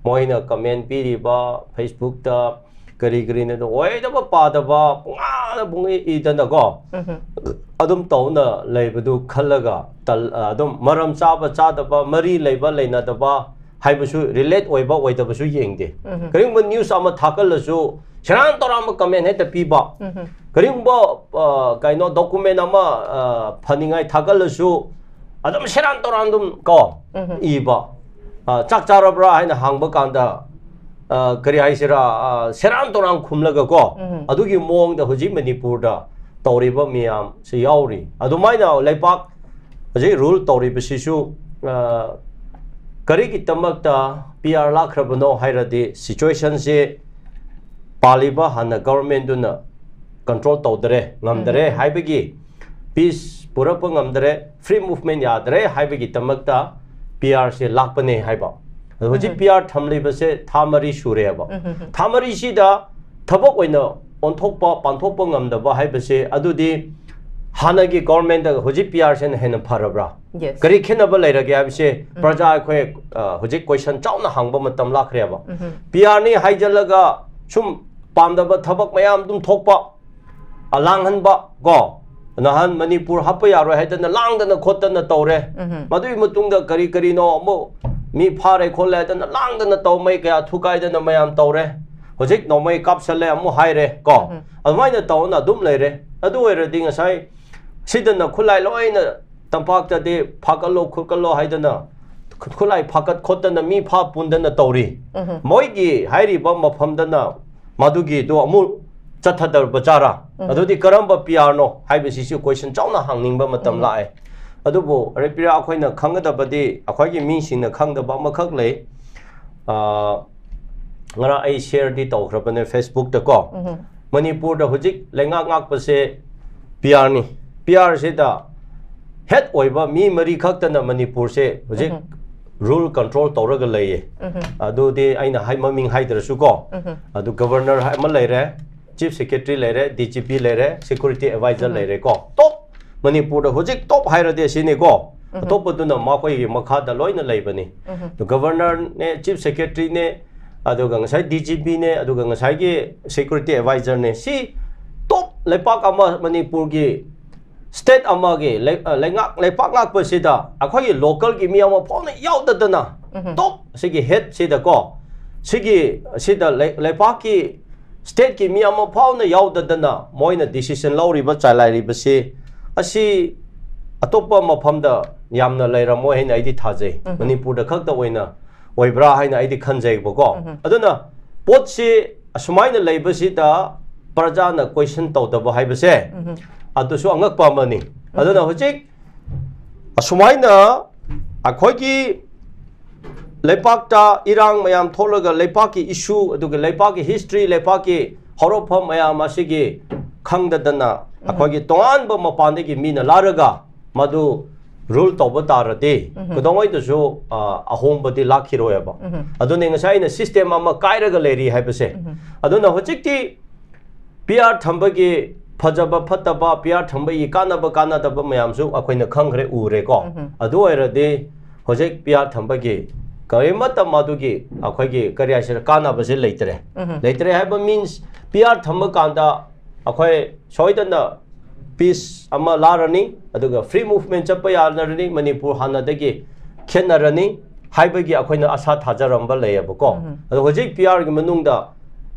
ꯃꯣꯏꯅ ꯀꯃꯦꯟ ꯄꯤꯔꯤꯕ, ꯐꯦꯁꯕꯨꯛꯇ ꯀꯔꯤ ꯀꯔꯤꯅꯣ ꯑꯗꯨ ꯑꯣꯏꯗꯕ ꯄꯥꯗꯕ ꯄꯨꯡꯉꯥꯗ ꯄꯨꯡꯏ ꯏꯗꯅꯀꯣ, ꯎꯝ ꯑꯗꯨꯝ ꯇꯧꯅ ꯂꯩꯕꯗꯨ ꯈꯜꯂꯒ ꯇꯜ- ꯑꯗꯨꯝ ꯃꯔꯝ ꯆꯥꯕ ꯆꯥꯗꯕ, ꯃꯔꯤ ꯂꯩꯕ ꯂꯩꯅꯗꯕ ꯍꯥꯏꯕꯁꯨ, ꯔꯤꯂꯦꯠ ꯑꯣꯏꯕ ꯑꯣꯏꯗꯕꯁꯨ ꯌꯦꯡꯗꯦ꯫ ꯎꯝ ꯀꯔꯤꯒꯨꯝꯕ ꯅ꯭ꯌꯨꯁ ꯑꯃ ꯊꯥꯒꯠꯂꯁꯨ ꯁꯦꯔꯥꯟ ꯇꯧꯔꯥꯟꯕ ꯀꯃꯦꯟ ꯍꯦꯛꯇ ꯄꯤꯕ, ꯎꯝ ꯀꯔꯤꯒꯨꯝꯕ ꯑ, ꯀꯩꯅꯣ ꯗꯣꯀꯨꯃꯦꯟ ꯑꯃ ꯑ, ꯐꯅꯤꯡꯉꯥꯏ ꯊꯥꯒꯠꯂꯁꯨ ꯑꯗꯨꯝ ꯁꯦꯔꯥꯟ ꯇꯧꯔꯥꯟ ꯑꯗꯨꯝ ꯀꯣ ꯎꯝ ꯏꯕ, ꯑ, ꯆꯥꯛ ꯆꯥꯔꯕ꯭ꯔꯥ ꯍꯥꯏꯅ ꯍꯪꯕ ꯀꯥꯟꯗ ꯑ, ꯀꯔꯤ ꯍꯥꯏꯁꯤꯔꯥ, ꯑ, ꯁꯦꯔꯥꯟ ꯇꯧꯔꯥꯟ ꯈꯨꯝꯂꯒ ꯀꯣ, ꯎꯝ ꯑꯗꯨꯒꯤ ꯃꯑꯣꯡꯗ ꯍꯧꯖꯤꯛ ꯃꯅꯤꯄꯨꯔꯗ ꯇꯧꯔꯤꯕ ꯃꯌꯥꯝꯁꯤ ꯌꯥꯎꯔꯤ꯫ ꯑꯗꯨꯃꯥꯏꯅ ꯂꯩꯕꯥꯛ ꯍꯧꯖꯤꯛ ꯔꯨꯜ ꯇꯧꯔꯤꯕꯁꯤꯁꯨ ꯑ, ꯀꯔꯤꯒꯤꯗꯃꯛꯇ ꯄꯤ ꯑꯥꯔ ꯂꯥꯛꯈ꯭ꯔꯕꯅꯣ ꯍꯥꯏꯔꯗꯤ, ꯁꯤꯆꯨꯋꯦꯁꯟꯁꯤ ꯄꯥꯜꯂꯤꯕ ꯍꯥꯟꯅ ꯒꯚꯔꯟꯃꯦꯟꯗꯨꯅ ꯀꯟꯇ꯭ꯔꯣꯜ ꯇꯧꯗꯔꯦ, ꯉꯝꯗꯔꯦ ꯎꯝ ꯍꯥꯏꯕꯒꯤ, ꯄꯤꯁ ꯄꯨꯔꯛꯄ ꯉꯝꯗꯔꯦ, ꯐ꯭ꯔꯤ ꯃꯨꯚꯃꯦꯟ ꯌꯥꯗꯔꯦ ꯍꯥꯏꯕꯒꯤꯗꯃꯛꯇ ꯄꯤ ꯑꯥꯔꯁꯦ ꯂꯥꯛꯄꯅꯦ ꯍꯥꯏꯕ꯫ ꯑꯗꯣ ꯍꯧꯖꯤꯛ ꯎꯝ ꯄꯤ ꯑꯥꯔ ꯊꯝꯂꯤꯕꯁꯦ ꯊꯥ ꯃꯔꯤ ꯁꯨꯔꯦꯕ꯫ ꯎꯝ ꯊꯥ ꯃꯔꯤꯁꯤꯗ ꯊꯕꯛ ꯑꯣꯏꯅ ꯑꯣꯟꯊꯣꯛꯄ, ꯄꯥꯡꯊꯣꯛꯄ ꯉꯝꯗꯕ ꯍꯥꯏꯕꯁꯦ, ꯑꯗꯨꯗꯤ ꯍꯥꯟꯅꯒꯤ ꯒꯚꯔꯟꯃꯦꯟꯗ ꯍꯧꯖꯤꯛ ꯄꯤ ꯑꯥꯔꯁꯤꯅ ꯍꯦꯟꯅ ꯐꯔꯕ꯭ꯔꯥ? ꯌꯦꯁ ꯀꯔꯤ ꯈꯦꯠꯅꯕ ꯂꯩꯔꯒꯦ ꯍꯥꯏꯕꯁꯦ ꯄ꯭ꯔꯖꯥ ꯑꯩꯈꯣꯏ ꯑ, ꯍꯧꯖꯤꯛ ꯀꯣꯏꯁꯟ ꯆꯥꯎꯅ ꯍꯪꯕ ꯃꯇꯝ ꯂꯥꯛꯈ꯭ꯔꯦꯕ꯫ ꯎꯝ ꯄꯤ ꯑꯥꯔꯅꯤ ꯍꯥꯏꯖꯜꯂꯒ ꯁꯨꯝ ꯄꯥꯝꯗꯕ ꯊꯕꯛ ꯃꯌꯥꯝ ꯑꯗꯨꯝ ꯊꯣꯛꯄ, ꯑ, ꯂꯥꯡꯍꯟꯕ ꯀꯣ꯫ ꯅꯍꯥꯟ ꯃꯅꯤꯄꯨꯔ ꯍꯥꯞꯄ ꯌꯥꯔꯣꯏ ꯍꯥꯏꯗꯅ ꯂꯥꯡꯗꯅ ꯈꯣꯠꯇꯅ ꯇꯧꯔꯦ꯫ ꯎꯝ ꯃꯗꯨꯒꯤ ꯃꯇꯨꯡꯗ ꯀꯔꯤ ꯀꯔꯤꯅꯣ ꯑꯃꯨꯛ ꯃꯤ ꯐꯥꯔꯦ ꯈꯣꯠꯂꯦ ꯍꯥꯏꯗꯅ ꯂꯥꯡꯗꯅ ꯇꯧꯃꯩ ꯀꯌꯥ ꯊꯨꯒꯥꯏꯗꯅ ꯃꯌꯥꯝ ꯇꯧꯔꯦ꯫ ꯍꯧꯖꯤꯛ ꯅꯣꯡꯃꯩ ꯀꯥꯞꯁꯜꯂꯦ ꯑꯃꯨꯛ ꯍꯥꯏꯔꯦ ꯀꯣ꯫ ꯎꯝ ꯑꯗꯨꯃꯥꯏꯅ ꯇꯧꯅ ꯑꯗꯨꯝ ꯂꯩꯔꯦ꯫ ꯑꯗꯨ ꯑꯣꯏꯔꯗꯤ ꯉꯁꯥꯏ ꯁꯤꯗꯅ ꯈꯨꯠꯂꯥꯏ ꯂꯣꯏꯅ ꯇꯝꯄꯥꯛꯇꯗꯤ ꯐꯥꯒꯠꯂꯣ ꯈꯣꯠꯀꯠꯂꯣ ꯍꯥꯏꯗꯅ ꯈꯨꯠꯂꯥꯏ ꯐꯥꯒꯠ ꯈꯣꯠꯇꯅ ꯃꯤ ꯐꯥ ꯄꯨꯟꯗꯅ ꯇꯧꯔꯤ꯫ ꯎꯝ ꯃꯣꯏꯒꯤ ꯍꯥꯏꯔꯤꯕ ꯃꯐꯝꯗꯅ ꯃꯗꯨꯒꯤꯗꯣ ꯑꯃꯨꯛ ꯆꯠꯊꯗꯕ ꯆꯥꯔꯥ? ꯎꯝ꯫ ꯑꯗꯨꯗꯤ ꯀꯔꯝꯕ ꯄꯤ ꯑꯥꯔꯅꯣ ꯍꯥꯏꯕꯁꯤꯁꯨ ꯀꯣꯏꯁꯟ ꯆꯥꯎꯅ ꯍꯪꯅꯤꯡꯕ ꯃꯇꯝ ꯎꯝ꯫ ꯂꯥꯛꯑꯦ꯫ ꯑꯗꯨꯕꯨ ꯔꯦꯄꯤꯔꯥ ꯑꯩꯈꯣꯏꯅ ꯈꯪꯒꯗꯕꯗꯤ, ꯑꯩꯈꯣꯏꯒꯤ ꯃꯤꯁꯤꯡꯅ ꯈꯪꯗꯕ ꯑꯃꯈꯛ ꯂꯩ꯫ ꯑ, ꯉꯔꯥꯡ ꯑꯩ ꯁꯤꯌꯔꯗꯤ ꯇꯧꯈ꯭ꯔꯕꯅꯦ ꯐꯦꯁꯕꯨꯛꯇ ꯀꯣ꯫ ꯎꯝ ꯃꯅꯤꯄꯨꯔꯗ ꯍꯧꯖꯤꯛ ꯂꯩꯉꯥꯛ ꯉꯥꯛꯄꯁꯦ ꯄꯤ ꯑꯥꯔꯅꯤ꯫ ꯄꯤ ꯑꯥꯔꯁꯤꯗ ꯍꯦꯠ ꯑꯣꯏꯕ ꯃꯤ ꯃꯔꯤ ꯈꯛꯇꯅ ꯃꯅꯤꯄꯨꯔꯁꯦ ꯍꯧꯖꯤꯛ ꯎꯝ꯫ ꯔꯨꯜ ꯀꯟꯇ꯭ꯔꯣꯜ ꯇꯧꯔꯒ ꯂꯩꯌꯦ꯫ ꯎꯝ ꯑꯗꯨꯗꯤ ꯑꯩꯅ ꯍꯥꯏ ꯃꯃꯤꯡ ꯍꯥꯏꯗ꯭ꯔꯁꯨ ꯀꯣ, ꯎꯝ ꯑꯗꯨ ꯒꯕꯔꯅꯔ ꯑꯃ ꯂꯩꯔꯦ, ꯆꯤꯐ ꯁꯦꯀ꯭ꯔꯦꯇꯔꯤ ꯂꯩꯔꯦ, ꯗꯤ ꯖꯤ ꯄꯤ ꯂꯩꯔꯦ, ꯁꯦꯀ꯭ꯌꯨꯔꯤꯇꯤ ꯑꯦꯗꯚꯥꯏꯖꯔ ꯎꯝ꯫ ꯂꯩꯔꯦ ꯀꯣ꯫ ꯇꯣꯞ, ꯃꯅꯤꯄꯨꯔꯗ ꯍꯧꯖꯤꯛ ꯇꯣꯞ ꯍꯥꯏꯔꯗꯤ ꯑꯁꯤꯅꯤꯀꯣ꯫ ꯎꯝ꯫ ꯑꯇꯣꯞꯄꯗꯨꯅ ꯃꯈꯣꯏꯒꯤ ꯃꯈꯥꯗ ꯂꯣꯏꯅ ꯂꯩꯕꯅꯤ꯫ ꯎꯝ ꯑꯗꯨ ꯒꯕꯔꯅꯔꯅꯦ, ꯆꯤꯐ ꯁꯦꯀ꯭ꯔꯦꯇꯔꯤꯅꯦ, ꯑꯗꯨꯒ ꯉꯁꯥꯏ ꯗꯤ ꯖꯤ ꯄꯤꯅꯦ, ꯑꯗꯨꯒ ꯉꯁꯥꯏꯒꯤ ꯁꯦꯀ꯭ꯌꯨꯔꯤꯇꯤ ꯑꯦꯗꯚꯥꯏꯖꯔꯅꯦ꯫ ꯁꯤ ꯇꯣꯞ ꯂꯩꯄꯥꯛ ꯑꯃ, ꯃꯅꯤꯄꯨꯔꯒꯤ ꯁ꯭ꯇꯦꯠ ꯑꯃꯒꯤ ꯂꯩ-, ꯑ, ꯂꯩꯉꯥꯛ, ꯂꯩꯄꯥꯛ ꯉꯥꯛꯄꯁꯤꯗ ꯑꯩꯈꯣꯏꯒꯤ ꯂꯣꯀꯦꯜꯒꯤ ꯃꯤ ꯑꯃ ꯐꯥꯎꯅ ꯌꯥꯎꯗꯗꯅ, ꯎꯝꯍꯨꯝ꯫ ꯇꯣꯞ ꯁꯤꯒꯤ ꯍꯦꯗꯁꯤꯗꯀꯣ, ꯁꯤꯒꯤ, ꯁꯤꯗ ꯂꯩ-, ꯂꯩꯄꯥꯛꯀꯤ ꯁ꯭ꯇꯦꯠꯀꯤ ꯃꯤ ꯑꯃ ꯐꯥꯎꯅ ꯌꯥꯎꯗꯗꯅ ꯃꯣꯏꯅ ꯗꯤꯁꯤꯖꯟ ꯂꯧꯔꯤꯕ, ꯆꯂꯥꯏꯔꯤꯕꯁꯤ, ꯑꯁꯤ ꯑꯇꯣꯞꯄ ꯃꯐꯝꯗ ꯌꯥꯝꯅ ꯂꯩꯔꯝꯃꯣꯏ ꯍꯥꯏꯅ ꯑꯩꯗꯤ ꯊꯥꯖꯩ꯫ ꯎꯝꯍꯨꯝ꯫ ꯃꯅꯤꯄꯨꯔꯗ ꯈꯛꯇ ꯑꯣꯏꯅ ꯑꯣꯏꯕ꯭ꯔꯥ ꯍꯥꯏꯅ ꯑꯩꯗꯤ ꯈꯟꯖꯩꯕꯀꯣ꯫ ꯎꯝꯍꯨꯝ꯫ ꯑꯗꯨꯅ ꯄꯣꯠꯁꯤ ꯑꯁꯨꯃꯥꯏꯅ ꯂꯩꯕꯁꯤꯗ ꯄ꯭ꯔꯖꯥꯅ ꯀꯣꯏꯁꯟ ꯇꯧꯗꯕ ꯍꯥꯏꯕꯁꯦ, ꯎꯝꯍꯨꯝ꯫ ꯑꯗꯨꯁꯨ ꯑꯉꯛꯄ ꯑꯃꯅꯤ꯫ ꯑꯗꯨꯅ ꯎꯝꯍꯨꯝ꯫ ꯍꯧꯖꯤꯛ ꯑꯁꯨꯃꯥꯏꯅ ꯑꯩꯈꯣꯏꯒꯤ ꯂꯩꯄꯥꯛꯇ ꯏꯔꯥꯡ ꯃꯌꯥꯝ ꯊꯣꯛꯂꯒ ꯂꯩꯄꯥꯛꯀꯤ ꯏꯁꯨ, ꯑꯗꯨꯒ ꯂꯩꯄꯥꯛꯀꯤ ꯍꯤꯁꯇ꯭ꯔꯤ, ꯂꯩꯄꯥꯛꯀꯤ ꯍꯧꯔꯛꯐꯝ ꯃꯌꯥꯝ ꯑꯁꯤꯒꯤ ꯈꯪꯗꯗꯅ, ꯎꯝꯍꯨꯝ꯫ ꯑꯩꯈꯣꯏꯒꯤ ꯇꯣꯉꯥꯟꯕ ꯃꯄꯥꯟꯗꯒꯤ ꯃꯤꯅ ꯂꯥꯛꯔꯒ ꯃꯗꯨ ꯔꯨꯜ ꯇꯧꯕ ꯇꯥꯔꯗꯤ, ꯎꯝꯍꯨꯝ꯫ ꯀꯩꯗꯧꯉꯩꯗꯁꯨ, ꯑ, ꯑꯍꯣꯡꯕꯗꯤ ꯂꯥꯛꯈꯤꯔꯣꯏꯕ꯫ ꯎꯝꯍꯨꯝ꯫ ꯑꯗꯨꯅꯤ ꯉꯁꯥꯏ ꯑꯩꯅ ꯁꯤꯁꯇꯦꯝ ꯑꯃ ꯀꯥꯏꯔꯒ ꯂꯩꯔꯤ ꯍꯥꯏꯕꯁꯦ꯫ ꯎꯝꯍꯨꯝ꯫ ꯑꯗꯨꯅ ꯍꯧꯖꯤꯛꯇꯤ ꯄꯤ ꯑꯥꯔ ꯊꯝꯕꯒꯤ ꯐꯖꯕ ꯐꯠꯇꯕ, ꯄꯤ ꯑꯥꯔ ꯊꯝꯕꯒꯤ ꯀꯥꯟꯅꯕ ꯀꯥꯟꯅꯗꯕ ꯃꯌꯥꯝꯁꯨ ꯑꯩꯈꯣꯏꯅ ꯈꯪꯈ꯭ꯔꯦ, ꯎꯔꯦꯀꯣ꯫ ꯎꯝꯍꯨꯝ꯫ ꯑꯗꯨ ꯑꯣꯏꯔꯗꯤ ꯍꯧꯖꯤꯛ ꯄꯤ ꯑꯥꯔ ꯊꯝꯕꯒꯤ ꯀꯔꯤꯃꯠꯇ ꯃꯗꯨꯒꯤ ꯑꯩꯈꯣꯏꯒꯤ, ꯀꯔꯤ ꯍꯥꯏꯁꯤꯔ, ꯀꯥꯟꯅꯕꯁꯦ ꯂꯩꯇ꯭ꯔꯦ꯫ ꯎꯝꯍꯨꯝ꯫ ꯂꯩꯇ꯭ꯔꯦ ꯍꯥꯏꯕ ꯃꯤꯟꯁ, ꯄꯤ ꯑꯥꯔ ꯊꯝꯕ ꯀꯥꯟꯗ ꯑꯩꯈꯣꯏ ꯁꯣꯏꯗꯅ ꯄꯤꯁ ꯑꯃ ꯂꯥꯛꯔꯅꯤ, ꯑꯗꯨꯒ ꯐ꯭ꯔꯤ ꯃꯨꯚꯃꯦꯟ ꯆꯠꯄ ꯌꯥꯔꯅꯤ, ꯃꯅꯤꯄꯨꯔ ꯍꯥꯟꯅꯗꯒꯤ ꯈꯦꯠꯅꯔꯅꯤ ꯍꯥꯏꯕꯒꯤ ꯑꯩꯈꯣꯏꯅ ꯑꯁꯥ ꯊꯥꯖꯔꯝꯕ ꯂꯩꯌꯦꯕꯀꯣ꯫ ꯎꯝꯍꯨꯝ꯫ ꯑꯗꯣ ꯍꯧꯖꯤꯛ ꯄꯤ ꯑꯥꯔꯒꯤ ꯃꯅꯨꯡꯗ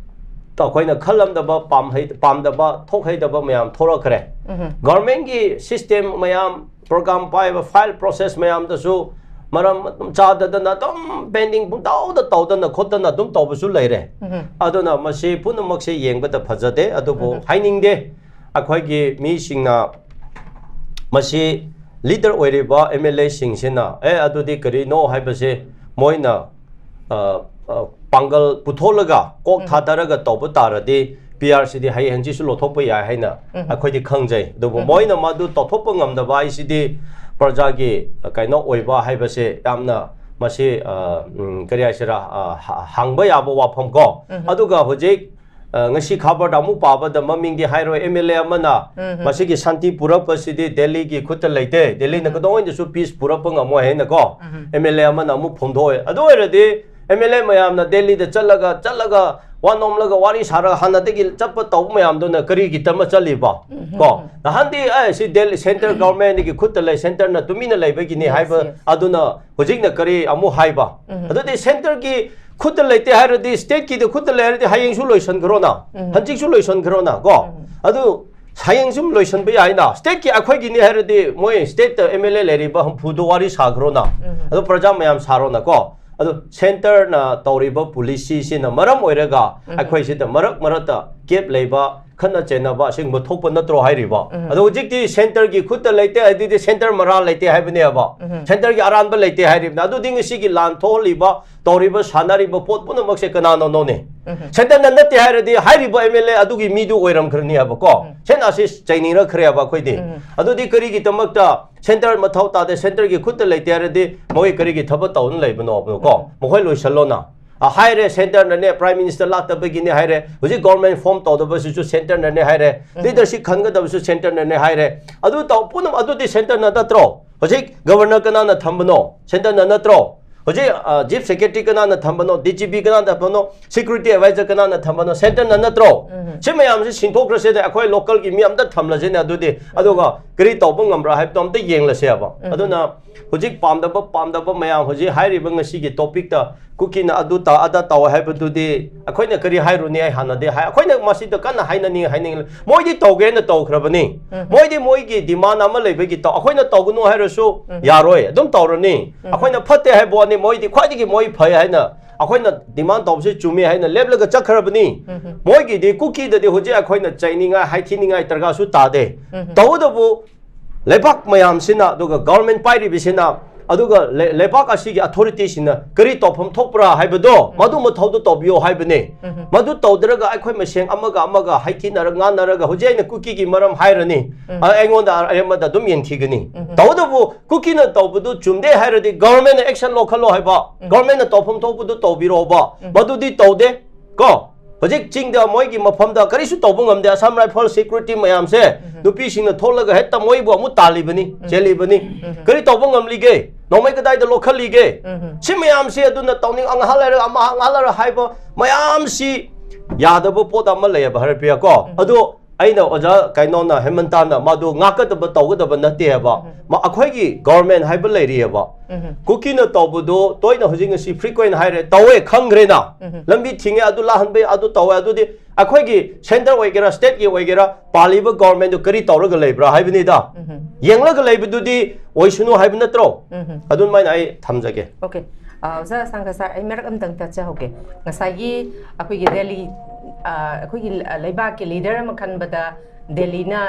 ꯑꯩꯈꯣꯏꯅ ꯈꯜꯂꯝꯗꯕ, ꯄꯥꯝꯍꯩ-, ꯄꯥꯝꯗꯕ, ꯊꯣꯛꯍꯩꯗꯕ ꯃꯌꯥꯝ ꯊꯣꯛꯂꯛꯈ꯭ꯔꯦ꯫ ꯎꯝꯍꯨꯝ꯫ ꯒꯚꯔꯟꯃꯦꯟꯠꯀꯤ ꯁꯤꯁꯇꯦꯝ ꯃꯌꯥꯝ, ꯄ꯭ꯔꯣꯒ꯭ꯔꯥꯝ ꯄꯥꯏꯕ, ꯐꯥꯏꯜ ꯄ꯭ꯔꯣꯁꯦꯁ ꯃꯌꯥꯝꯗꯁꯨ ꯃꯔꯝ ꯑꯗꯨꯝ ꯆꯥꯗꯗꯅ ꯑꯗꯨꯝ ꯄꯦꯟꯗꯤꯡ ꯄꯨꯡꯇꯧꯗ ꯇꯧꯗꯅ ꯈꯣꯠꯇꯅ ꯑꯗꯨꯝ ꯇꯧꯕꯁꯨ ꯂꯩꯔꯦ꯫ ꯎꯝꯍꯨꯝ꯫ ꯑꯗꯨꯅ ꯃꯁꯤ ꯄꯨꯝꯅꯃꯛꯁꯦ ꯌꯦꯡꯕꯗ ꯐꯖꯗꯦ, ꯑꯗꯨꯕꯨ ꯎꯝꯍꯨꯝ꯫ ꯍꯥꯏꯅꯤꯡꯗꯦ꯫ ꯑꯩꯈꯣꯏꯒꯤ ꯃꯤꯁꯤꯡꯅ ꯃꯁꯤ ꯂꯤꯗꯔ ꯑꯣꯏꯔꯤꯕ ꯑꯦꯝ ꯑꯦꯜ ꯑꯦꯁꯤꯡꯁꯤꯅ, "ꯑꯦ, ꯑꯗꯨꯗꯤ ꯀꯔꯤꯅꯣ?" ꯍꯥꯏꯕꯁꯦ ꯃꯣꯏꯅ, ꯑ, ꯑ, ꯄꯥꯡꯒꯜ ꯄꯨꯊꯣꯛꯂꯒ, ꯀꯣꯛ ꯎꯝ꯫ ꯊꯥꯗꯔꯒ ꯇꯧꯕ ꯇꯥꯔꯗꯤ, ꯄꯤ ꯑꯥꯔ ꯁꯤꯗꯤ ꯍꯌꯦꯡ ꯍꯪꯆꯤꯠꯁꯨ ꯂꯧꯊꯣꯛꯄ ꯌꯥꯏ ꯍꯥꯏꯅ ꯎꯝ꯫ ꯑꯩꯈꯣꯏꯗꯤ ꯈꯪꯖꯩ꯫ ꯑꯗꯨꯕꯨ ꯎꯝ꯫ ꯃꯣꯏꯅ ꯃꯗꯨ ꯇꯧꯊꯣꯛꯄ ꯉꯝꯗꯕ ꯍꯥꯏꯁꯤꯗꯤ ꯄ꯭ꯔꯖꯥꯒꯤ, ꯑ, ꯀꯩꯅꯣ ꯑꯣꯏꯕ ꯍꯥꯏꯕꯁꯦ ꯌꯥꯝꯅ ꯃꯁꯤ, ꯑ, ꯎꯝ, ꯀꯔꯤ ꯍꯥꯏꯁꯤꯔꯥ, ꯑ, ꯍ-, ꯍꯪꯕ ꯌꯥꯕ ꯋꯥꯐꯝ ꯀꯣ꯫ ꯎꯝ꯫ ꯑꯗꯨꯒ ꯍꯧꯖꯤꯛ ꯑ, ꯉꯁꯤ ꯈꯕꯔꯗ ꯑꯃꯨꯛ ꯄꯥꯕꯗ ꯃꯃꯤꯡꯗꯤ ꯍꯥꯏꯔꯣꯏ, ꯑꯦꯝ ꯑꯦꯜ ꯑꯦ ꯑꯃꯅ ꯎꯝ, ꯎꯝ꯫ ꯃꯁꯤꯒꯤ ꯁꯥꯟꯇꯤ ꯄꯨꯔꯛꯄꯁꯤꯗꯤ ꯗꯦꯜꯂꯤꯒꯤ ꯈꯨꯠꯇ ꯂꯩꯇꯦ, ꯗꯦꯜꯂꯤꯅ ꯎꯝ꯫ ꯀꯩꯗꯧꯉꯩꯗꯁꯨ ꯄꯤꯁ ꯄꯨꯔꯛꯄ ꯉꯝꯃꯣꯏ ꯍꯥꯏꯅꯀꯣ, ꯎꯝ꯫ ꯑꯦꯝ ꯑꯦꯜ ꯑꯦ ꯑꯃꯅ ꯑꯃꯨꯛ ꯐꯣꯡꯗꯣꯛꯑꯦ꯫ ꯑꯗꯨ ꯑꯣꯏꯔꯗꯤ ꯑꯦꯝ ꯑꯦꯜ ꯑꯦ ꯃꯌꯥꯝꯅ ꯗꯦꯜꯂꯤꯗ ꯆꯠꯂꯒ ꯆꯠꯂꯒ ꯋꯥ ꯅꯣꯝꯂꯒ ꯋꯥꯔꯤ ꯁꯥꯔꯒ ꯍꯥꯟꯅꯗꯒꯤ ꯆꯠꯄ ꯇꯧꯕ ꯃꯌꯥꯝꯗꯨꯅ ꯀꯔꯤꯒꯤꯗꯃꯛ ꯆꯠꯂꯤꯕ? ꯀꯣ, ꯅꯍꯥꯟꯗꯤ ꯑꯦ ꯁꯤ ꯗꯦꯜꯂꯤ ꯁꯦꯟꯇ꯭ꯔꯦꯜ ꯒꯚꯔꯟꯃꯦꯟꯠꯀꯤ ꯈꯨꯠꯇ ꯂꯩ, ꯁꯦꯟꯇꯔꯅ ꯇꯨꯃꯤꯟꯅ ꯂꯩꯕꯒꯤꯅꯤ Yes, ꯍꯥꯏꯕ yes. ꯑꯗꯨꯅ ꯍꯧꯖꯤꯛꯅ ꯀꯔꯤ ꯑꯃꯨꯛ ꯍꯥꯏꯕ? ꯑꯗꯨꯗꯤ ꯁꯦꯟꯇꯔꯒꯤ ꯈꯨꯠꯇ ꯂꯩꯇꯦ ꯍꯥꯏꯔꯗꯤ, ꯁ꯭ꯇꯦꯠꯀꯤꯗ ꯈꯨꯠꯇ ꯂꯩ ꯍꯥꯏꯔꯗꯤ ꯍꯌꯦꯡꯁꯨ ꯂꯣꯏꯁꯟꯈ꯭ꯔꯣꯅ, ꯍꯪꯆꯤꯠꯁꯨ ꯂꯣꯏꯁꯟꯈ꯭ꯔꯣꯅ ꯀꯣ, ꯑꯗꯨ ꯍꯌꯦꯡ ꯁꯨꯝ ꯂꯣꯏꯁꯟꯕ ꯌꯥꯏꯅ꯫ ꯁ꯭ꯇꯦꯠꯀꯤ ꯑꯩꯈꯣꯏꯒꯤꯅꯤ ꯍꯥꯏꯔꯗꯤ ꯃꯣꯏ ꯁ꯭ꯇꯦꯠꯇ ꯑꯦꯝ ꯑꯦꯜ ꯑꯦ ꯂꯩꯔꯤꯕ ꯍꯨꯝꯐꯨꯗꯣ ꯋꯥꯔꯤ ꯁꯥꯈ꯭ꯔꯣꯅ, ꯑꯗꯨ ꯄ꯭ꯔꯖꯥ ꯃꯌꯥꯝ ꯁꯥꯔꯣꯅ ꯀꯣ꯫ ꯑꯗꯨ ꯁꯦꯟꯇꯔꯅ ꯇꯧꯔꯤꯕ ꯄꯣꯂꯤꯁꯤꯁꯤꯅ ꯃꯔꯝ ꯑꯣꯏꯔꯒ ꯑꯩꯈꯣꯏꯁꯤꯗ ꯃꯔꯛ ꯃꯔꯛꯇ ꯒꯦꯞ ꯂꯩꯕ, ꯈꯠꯅ ꯆꯩꯅꯕ ꯑꯁꯤꯒꯨꯝꯕ ꯊꯣꯛꯄ ꯅꯠꯇ꯭ꯔꯣ ꯍꯥꯏꯔꯤꯕ? ꯑꯗꯣ ꯍꯧꯖꯤꯛꯇꯤ ꯁꯦꯟꯇꯔꯒꯤ ꯈꯨꯠꯇ ꯂꯩꯇꯦ, ꯑꯗꯨꯗꯤ ꯁꯦꯟꯇꯔ ꯃꯔꯥ ꯂꯩꯇꯦ ꯍꯥꯏꯕꯅꯦꯕ, ꯁꯦꯟꯇꯔꯒꯤ ꯑꯔꯥꯟꯕ ꯂꯩꯇꯦ ꯍꯥꯏꯔꯤꯕꯅꯤ꯫ ꯑꯗꯨꯗꯤ ꯉꯁꯤꯒꯤ ꯂꯥꯟ ꯊꯣꯛꯍꯜꯂꯤꯕ, ꯇꯧꯔꯤꯕ, ꯁꯥꯟꯅꯔꯤꯕ ꯄꯣꯠ ꯄꯨꯝꯅꯃꯛꯁꯦ ꯀꯅꯥꯅꯅꯣꯅꯦ? ꯁꯦꯟꯇꯔꯅ ꯅꯠꯇꯦ ꯍꯥꯏꯔꯗꯤ ꯍꯥꯏꯔꯤꯕ ꯑꯦꯝ ꯑꯦꯜ ꯑꯦ ꯑꯗꯨꯒꯤ ꯃꯤꯗꯨ ꯑꯣꯏꯔꯝꯈ꯭ꯔꯅꯤ ꯍꯥꯏꯕꯀꯣ꯫ ꯁꯦꯟ ꯑꯁꯤ ꯆꯩꯅꯤꯔꯛꯈ꯭ꯔꯦ ꯍꯥꯏꯕ ꯑꯩꯈꯣꯏꯗꯤ꯫ ꯑꯗꯨꯗꯤ ꯀꯔꯤꯒꯤꯗꯃꯛꯇ ꯁꯦꯟꯇꯔ ꯃꯊꯧ ꯇꯥꯗꯦ, ꯁꯦꯟꯇꯔꯒꯤ ꯈꯨꯠꯇ ꯂꯩꯇꯦ ꯍꯥꯏꯔꯗꯤ ꯃꯣꯏ ꯀꯔꯤꯒꯤ ꯊꯕꯛ ꯇꯧꯗꯨꯅ ꯂꯩꯕꯅꯣ ꯀꯣ? ꯃꯈꯣꯏ ꯂꯣꯏꯁꯜꯂꯣꯅ꯫ ꯑ, ꯍꯥꯏꯔꯦ, ꯁꯦꯟꯇꯔꯅꯅꯦ, ꯄ꯭ꯔꯥꯏꯝ ꯃꯤꯅꯤꯁꯇꯔ ꯂꯥꯛꯇꯕꯒꯤꯅꯦ ꯍꯥꯏꯔꯦ, ꯍꯧꯖꯤꯛ ꯒꯣꯔꯃꯦꯟ ꯐꯣꯔꯝ ꯇꯧꯗꯕꯁꯤꯁꯨ ꯁꯦꯟꯇꯔꯅꯅꯦ ꯍꯥꯏꯔꯦ, ꯂꯤꯗꯔꯁꯤꯞ ꯈꯟꯒꯗꯕꯁꯨ ꯁꯦꯟꯇꯔꯅꯅꯦ ꯍꯥꯏꯔꯦ꯫ ꯑꯗꯨ ꯇꯧ ꯄꯨꯝꯅꯃꯛ ꯑꯗꯨꯗꯤ ꯁꯦꯟꯇꯔꯅ ꯅꯠꯇ꯭ꯔꯣ? ꯍꯧꯖꯤꯛ ꯒꯕꯔꯅꯔ ꯀꯅꯥꯅ ꯊꯝꯕꯅꯣ? ꯁꯦꯟꯇꯔꯅ ꯅꯠꯇ꯭ꯔꯣ? ꯍꯧꯖꯤꯛ ꯆꯤꯐ ꯁꯦꯀ꯭ꯔꯦꯇꯔꯤ ꯀꯅꯥꯅ ꯊꯝꯕꯅꯣ? ꯗꯤ ꯖꯤ ꯄꯤ ꯀꯅꯥꯅ ꯊꯝꯕꯅꯣ? ꯁꯦꯀ꯭ꯌꯨꯔꯤꯇꯤ ꯑꯦꯗꯚꯥꯏꯖꯔ ꯀꯅꯥꯅ ꯊꯝꯕꯅꯣ? ꯁꯦꯟꯇꯔꯅ ꯅꯠꯇ꯭ꯔꯣ? ꯁꯤ ꯃꯌꯥꯝꯁꯤ ꯁꯤꯟꯊꯣꯛꯈ꯭ꯔꯁꯦꯅꯦ, ꯑꯩꯈꯣꯏ ꯂꯣꯀꯦꯜꯒꯤ ꯃꯤ ꯑꯝꯇ ꯊꯝꯂꯁꯦꯅꯦ꯫ ꯑꯗꯨꯗꯤ ꯑꯗꯨꯒ ꯀꯔꯤ ꯇꯧꯕ ꯉꯝꯕ꯭ꯔꯥ ꯍꯥꯏꯕꯗꯣ ꯑꯝꯇ ꯌꯦꯡꯂꯁꯦꯕ꯫ ꯑꯗꯨꯅ ꯍꯧꯖꯤꯛ ꯄꯥꯝꯗꯕ ꯄꯥꯝꯗꯕ ꯃꯌꯥꯝ, ꯍꯧꯖꯤꯛ ꯍꯥꯏꯔꯤꯕ ꯉꯁꯤꯒꯤ ꯇꯣꯄꯤꯛꯇ ꯀꯨꯀꯤꯅ ꯑꯗꯨ ꯇ ꯑꯗꯥ ꯇꯧ ꯍꯥꯏꯕꯗꯨꯗꯤ ꯑꯩꯈꯣꯏꯅ ꯀꯔꯤ ꯍꯥꯏꯔꯨꯅꯤ? ꯑꯩ ꯍꯥꯟꯅꯗꯤ ꯍꯥꯏ, ꯑꯩꯈꯣꯏꯅ ꯃꯁꯤꯗ ꯀꯟꯅ ꯍꯥꯏꯅꯅꯤꯡ ꯍꯥꯏꯅꯤꯡ ꯃꯣꯏꯗꯤ ꯇꯧꯒꯦꯅ ꯇꯧꯈ꯭ꯔꯕꯅꯤ꯫ ꯃꯣꯏꯗꯤ ꯃꯣꯏꯒꯤ ꯗꯤꯃꯥꯟ ꯑꯃ ꯂꯩꯕꯒꯤ ꯇꯧ, ꯑꯩꯈꯣꯏꯅ ꯇꯧꯒꯅꯨ ꯍꯥꯏꯔꯁꯨ ꯌꯥꯔꯣꯏ, ꯑꯗꯨꯝ ꯇꯧꯔꯅꯤ꯫ ꯑꯩꯈꯣꯏꯅ ꯐꯠꯇꯦ ꯍꯥꯏꯕ ꯋꯥꯅꯤ, ꯃꯣꯏꯗꯤ ꯈ꯭ꯋꯥꯏꯗꯒꯤ ꯃꯣꯏ ꯐꯩ ꯍꯥꯏꯅ ꯑꯩꯈꯣꯏꯅ ꯗꯤꯃꯥꯟ ꯇꯧꯕꯁꯤ ꯆꯨꯝꯃꯤ ꯍꯥꯏꯅ ꯂꯦꯞꯂꯒ ꯆꯠꯈ꯭ꯔꯕꯅꯤ꯫ ꯃꯣꯏꯒꯤꯗꯤ, ꯀꯨꯀꯤꯗꯗꯤ ꯍꯧꯖꯤꯛ ꯑꯩꯈꯣꯏꯅ ꯆꯩꯅꯤꯡꯉꯥꯏ, ꯍꯥꯏꯊꯤꯅꯤꯡꯉꯥꯏ ꯗꯔꯀꯥꯔꯁꯨ ꯇꯥꯗꯦ꯫ ꯇꯧꯕꯇꯕꯨ ꯂꯩꯕꯥꯛ ꯃꯌꯥꯝꯁꯤꯅ, ꯑꯗꯨꯒ ꯒꯣꯔꯃꯦꯟ ꯄꯥꯏꯔꯤꯕꯁꯤꯅ, ꯑꯗꯨꯒ ꯂꯩ-, ꯂꯩꯕꯥꯛ ꯑꯁꯤꯒꯤ ꯑꯣꯊꯣꯔꯤꯇꯤꯁꯤꯡꯅ ꯀꯔꯤ ꯇꯧꯐꯝ ꯊꯣꯛꯄ꯭ꯔꯥ ꯍꯥꯏꯕꯗꯣ, ꯃꯗꯨ ꯃꯊꯧꯗꯨ ꯇꯧꯕꯤꯌꯣ ꯍꯥꯏꯕꯅꯤ꯫ ꯃꯗꯨ ꯇꯧꯗ꯭ꯔꯒ ꯑꯩꯈꯣꯏ ꯃꯁꯦꯟ ꯑꯃꯒ ꯑꯃꯒ ꯍꯥꯏꯊꯤꯅꯔꯒ ꯉꯥꯡꯅꯔꯒ ꯍꯧꯖꯤꯛ ꯑꯩꯅ ꯀꯨꯀꯤꯒꯤ ꯃꯔꯝ ꯍꯥꯏꯔꯅꯤ, ꯑ, ꯑꯩꯉꯣꯟꯗ ꯑꯔꯦꯝꯕꯗ ꯑꯗꯨꯝ ꯌꯦꯡꯊꯤꯒꯅꯤ꯫ ꯇꯧꯕꯇꯕꯨ ꯀꯨꯀꯤꯅ ꯇꯧꯕꯗꯨ ꯆꯨꯝꯗꯦ ꯍꯥꯏꯔꯗꯤ ꯒꯣꯔꯃꯦꯟꯅ ꯑꯦꯛꯁꯟ ꯂꯧꯈꯠꯂꯣ ꯍꯥꯏꯕ, ꯒꯣꯔꯃꯦꯟꯅ ꯇꯧꯐꯝ ꯊꯣꯛꯄꯗꯨ ꯇꯧꯕꯤꯔꯣꯕ꯫ ꯃꯗꯨꯗꯤ ꯇꯧꯗꯦ ꯀꯣ꯫ ꯍꯧꯖꯤꯛ ꯆꯤꯡꯗ ꯃꯣꯏꯒꯤ ꯃꯐꯝꯗ ꯀꯔꯤꯁꯨ ꯇꯧꯕ ꯉꯝꯗꯦ꯫ Assam Rifle security ꯃꯌꯥꯝꯁꯦ ꯅꯨꯄꯤꯁꯤꯡꯅ ꯊꯣꯛꯂꯒ ꯍꯦꯛꯇ ꯃꯣꯏꯕꯨ ꯑꯃꯨꯛ ꯇꯥꯜꯂꯤꯕꯅꯤ, ꯆꯦꯜꯂꯤꯕꯅꯤ꯫ ꯀꯔꯤ ꯇꯧꯕ ꯉꯝꯂꯤꯒꯦ? ꯅꯣꯡꯃꯩ ꯀꯗꯥꯏꯗ ꯂꯣꯠꯈꯠꯂꯤꯒꯦ? ꯁꯤ ꯃꯌꯥꯝꯁꯤ ꯑꯗꯨꯅ ꯇꯧꯅꯤꯡ, ꯉꯥꯏꯍꯥꯛ ꯂꯩꯔꯒ ꯑꯃ, ꯉꯥꯏꯍꯥꯛ ꯂꯩꯔꯒ ꯍꯥꯏꯕ ꯃꯌꯥꯝꯁꯤ ꯌꯥꯗꯕ ꯄꯣꯠ ꯑꯃ ꯂꯩꯌꯦꯕ, ꯍꯔꯄ꯭ꯔꯤꯌꯥ, ꯀꯣ꯫ ꯑꯗꯣ ꯑꯩꯅ ꯑꯣꯖꯥ ꯀꯩꯅꯣꯅ, ꯍꯦꯃꯟꯇꯥꯅ ꯃꯥꯗꯣ ꯉꯥꯛꯀꯗꯕ, ꯇꯧꯒꯗꯕ ꯅꯠꯇꯦ ꯍꯥꯏꯕ꯫ ꯃ-, ꯑꯩꯈꯣꯏꯒꯤ government ꯍꯥꯏꯕ ꯂꯩꯔꯤꯑꯕ꯫ ꯀꯨꯀꯤꯅ ꯇꯧꯕꯗꯣ ꯇꯣꯏꯅ ꯍꯧꯖꯤꯛ ꯉꯁꯤ frequent ꯍꯥꯏꯔꯦ, ꯇꯧꯋꯦ, ꯈꯪꯈ꯭ꯔꯦꯅ꯫ ꯂꯝꯕꯤ ꯊꯤꯡꯉꯦ, ꯑꯗꯨ ꯂꯥꯛꯍꯟꯕ ꯌꯥꯏ, ꯑꯗꯨ ꯇꯧꯋꯦ꯫ ꯑꯗꯨꯗꯤ ꯑꯩꯈꯣꯏꯒꯤ centre ꯑꯣꯏꯒꯦꯔꯥ, stateꯀꯤ ꯑꯣꯏꯒꯦꯔꯥ, ꯄꯥꯜꯂꯤꯕ governmentꯗꯨ ꯀꯔꯤ ꯇꯧꯔꯒ ꯂꯩꯕ꯭ꯔꯥ ꯍꯥꯏꯕꯅꯤꯗ꯫ ꯌꯦꯡꯂꯒ ꯂꯩꯕꯗꯨꯗꯤ ꯑꯣꯏꯁꯅꯨ ꯍꯥꯏꯕ ꯅꯠꯇ꯭ꯔꯣ? ꯑꯗꯨꯃꯥꯏꯅ ꯑꯩ ꯊꯝꯖꯒꯦ꯫ Okay. ꯑ, ꯑꯣꯖꯥ ꯁꯥꯡꯈ ꯁꯥꯔ, ꯑꯩ ꯃꯔꯛ ꯑꯝꯇꯪ ꯇꯠꯆꯍꯧꯒꯦ꯫ ꯉꯁꯥꯏꯒꯤ ꯑꯩꯈꯣꯏꯒꯤ ꯗꯦꯜꯂꯤ, ꯑ, ꯑꯩꯈꯣꯏꯒꯤ ꯂ-, ꯂꯩꯕꯥꯛꯀꯤ leader ꯑꯃ ꯈꯟꯕꯗ ꯗꯦꯜꯂꯤꯅ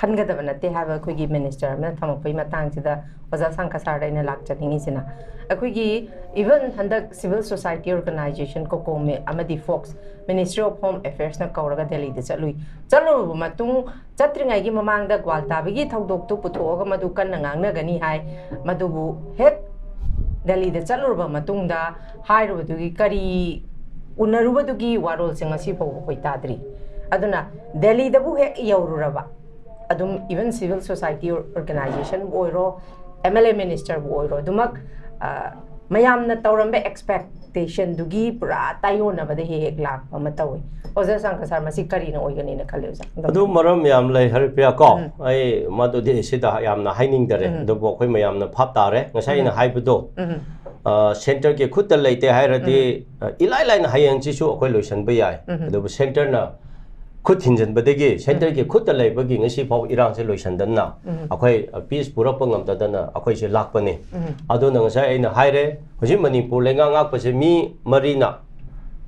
ꯈꯟꯒꯗꯕ ꯅꯠꯇꯦ ꯍꯥꯏꯕ ꯑꯩꯈꯣꯏꯒꯤ minister ꯑꯃꯅ ꯊꯝꯃꯛꯄꯒꯤ ꯃꯇꯥꯡꯁꯤꯗ ꯑꯣꯖꯥ ꯁꯥꯡꯈ ꯁꯥꯔꯗ ꯑꯩꯅ ꯂꯥꯛꯆꯅꯤꯡꯉꯤꯁꯤꯅ, ꯑꯩꯈꯣꯏꯒꯤ even ꯍꯟꯗꯛ civil society organization, COCOMI ꯑꯃꯗꯤ Fox, Ministry of Home Affairsꯅ ꯀꯧꯔꯒ ꯗꯦꯜꯂꯤꯗ ꯆꯠꯂꯨꯏ꯫ ꯆꯠꯂꯨꯔꯕ ꯃꯇꯨꯡ, ꯆꯠꯇ꯭ꯔꯤꯉꯩꯒꯤ ꯃꯃꯥꯡꯗ ꯒ꯭ꯋꯥꯜꯇꯥꯕꯒꯤ ꯊꯧꯗꯣꯛꯇꯨ ꯄꯨꯊꯣꯛꯑꯒ ꯃꯗꯨ ꯀꯟꯅ ꯉꯥꯡꯅꯒꯅꯤ ꯍꯥꯏ꯫ ꯃꯗꯨꯕꯨ ꯍꯦꯛ ꯗꯦꯜꯂꯤꯗ ꯆꯠꯂꯨꯔꯕ ꯃꯇꯨꯡꯗ ꯍꯥꯏꯔꯨꯕꯗꯨꯒꯤ ꯀꯔꯤ ꯎꯅꯔꯨꯕꯗꯨꯒꯤ ꯋꯥꯔꯣꯜꯁꯦ ꯉꯁꯤ ꯐꯥꯎꯕ ꯑꯩꯈꯣꯏ ꯇꯥꯗ꯭ꯔꯤ꯫ ꯑꯗꯨꯅ ꯗꯦꯜꯂꯤꯗꯕꯨ ꯍꯦꯛ ꯌꯧꯔꯨꯔꯕ, ꯑꯗꯨꯝ even civil society organizationꯕꯨ ꯑꯣꯏꯔꯣ, MLA ministerꯕꯨ ꯑꯣꯏꯔꯣ, ꯑꯗꯨꯃꯛ, ꯑ, ꯃꯌꯥꯝꯅ ꯇꯧꯔꯝꯕ expectationꯗꯨꯒꯤ ꯄꯨꯔꯥ ꯇꯥꯏꯌꯣꯟꯅꯕꯗ ꯍꯦꯛ ꯍꯦꯛ ꯂꯥꯛꯄ ꯑꯃ ꯇꯧꯏ꯫ ꯑꯣꯖꯥ ꯁꯥꯡꯈ ꯁꯥꯔ, ꯃꯁꯤ ꯀꯔꯤꯅ ꯑꯣꯏꯒꯅꯤꯅ ꯈꯜꯂꯤ, ꯑꯣꯖꯥ? ꯑꯗꯨꯝ ꯑꯗꯨ ꯃꯔꯝ ꯌꯥꯝ ꯂꯩ, ꯍꯔꯄ꯭ꯔꯤꯌꯥ, ꯀꯣ꯫ ꯑꯩ ꯃꯗꯨꯗꯤ ꯁꯤꯗ ꯌꯥꯝꯅ ꯍꯥꯏꯅꯤꯡꯗꯔꯦ꯫ ꯑꯗꯨꯕꯨ ꯑꯩꯈꯣꯏ ꯃꯌꯥꯝꯅ ꯚꯥꯞ ꯇꯥꯔꯦ꯫ ꯉꯁꯥꯏ ꯑꯩꯅ ꯍꯥꯏꯕꯗꯣ, ꯑ, centreꯒꯤ ꯈꯨꯠꯇ ꯂꯩꯇꯦ ꯍꯥꯏꯔꯗꯤ, ꯑ, ꯏꯂꯥꯏ ꯂꯥꯏꯅ ꯍꯌꯦꯡꯁꯤꯁꯨ ꯑꯩꯈꯣꯏ ꯂꯣꯏꯁꯤꯟꯕ ꯌꯥꯏ꯫ ꯑꯗꯨꯕꯨ centreꯅ ꯈꯨꯠ ꯊꯤꯟꯖꯤꯟꯕꯗꯒꯤ, centreꯒꯤ ꯈꯨꯠꯇ ꯂꯩꯕꯒꯤ ꯉꯁꯤ ꯐꯥꯎꯕ ꯏꯔꯥꯡꯁꯦ ꯂꯣꯏꯁꯤꯟꯗꯅ, ꯑꯩꯈꯣꯏ, ꯑ, peace ꯄꯨꯔꯛꯄ ꯉꯝꯗꯗꯅ ꯑꯩꯈꯣꯏꯁꯦ ꯂꯥꯛꯄꯅꯤ꯫ ꯑꯗꯨꯅ ꯉꯁꯥꯏ ꯑꯩꯅ ꯍꯥꯏꯔꯦ, ꯍꯧꯖꯤꯛ ꯃꯅꯤꯄꯨꯔ ꯂꯩꯉꯥꯛ ꯉꯥꯛꯄꯁꯦ ꯃꯤ ꯃꯔꯤꯅ,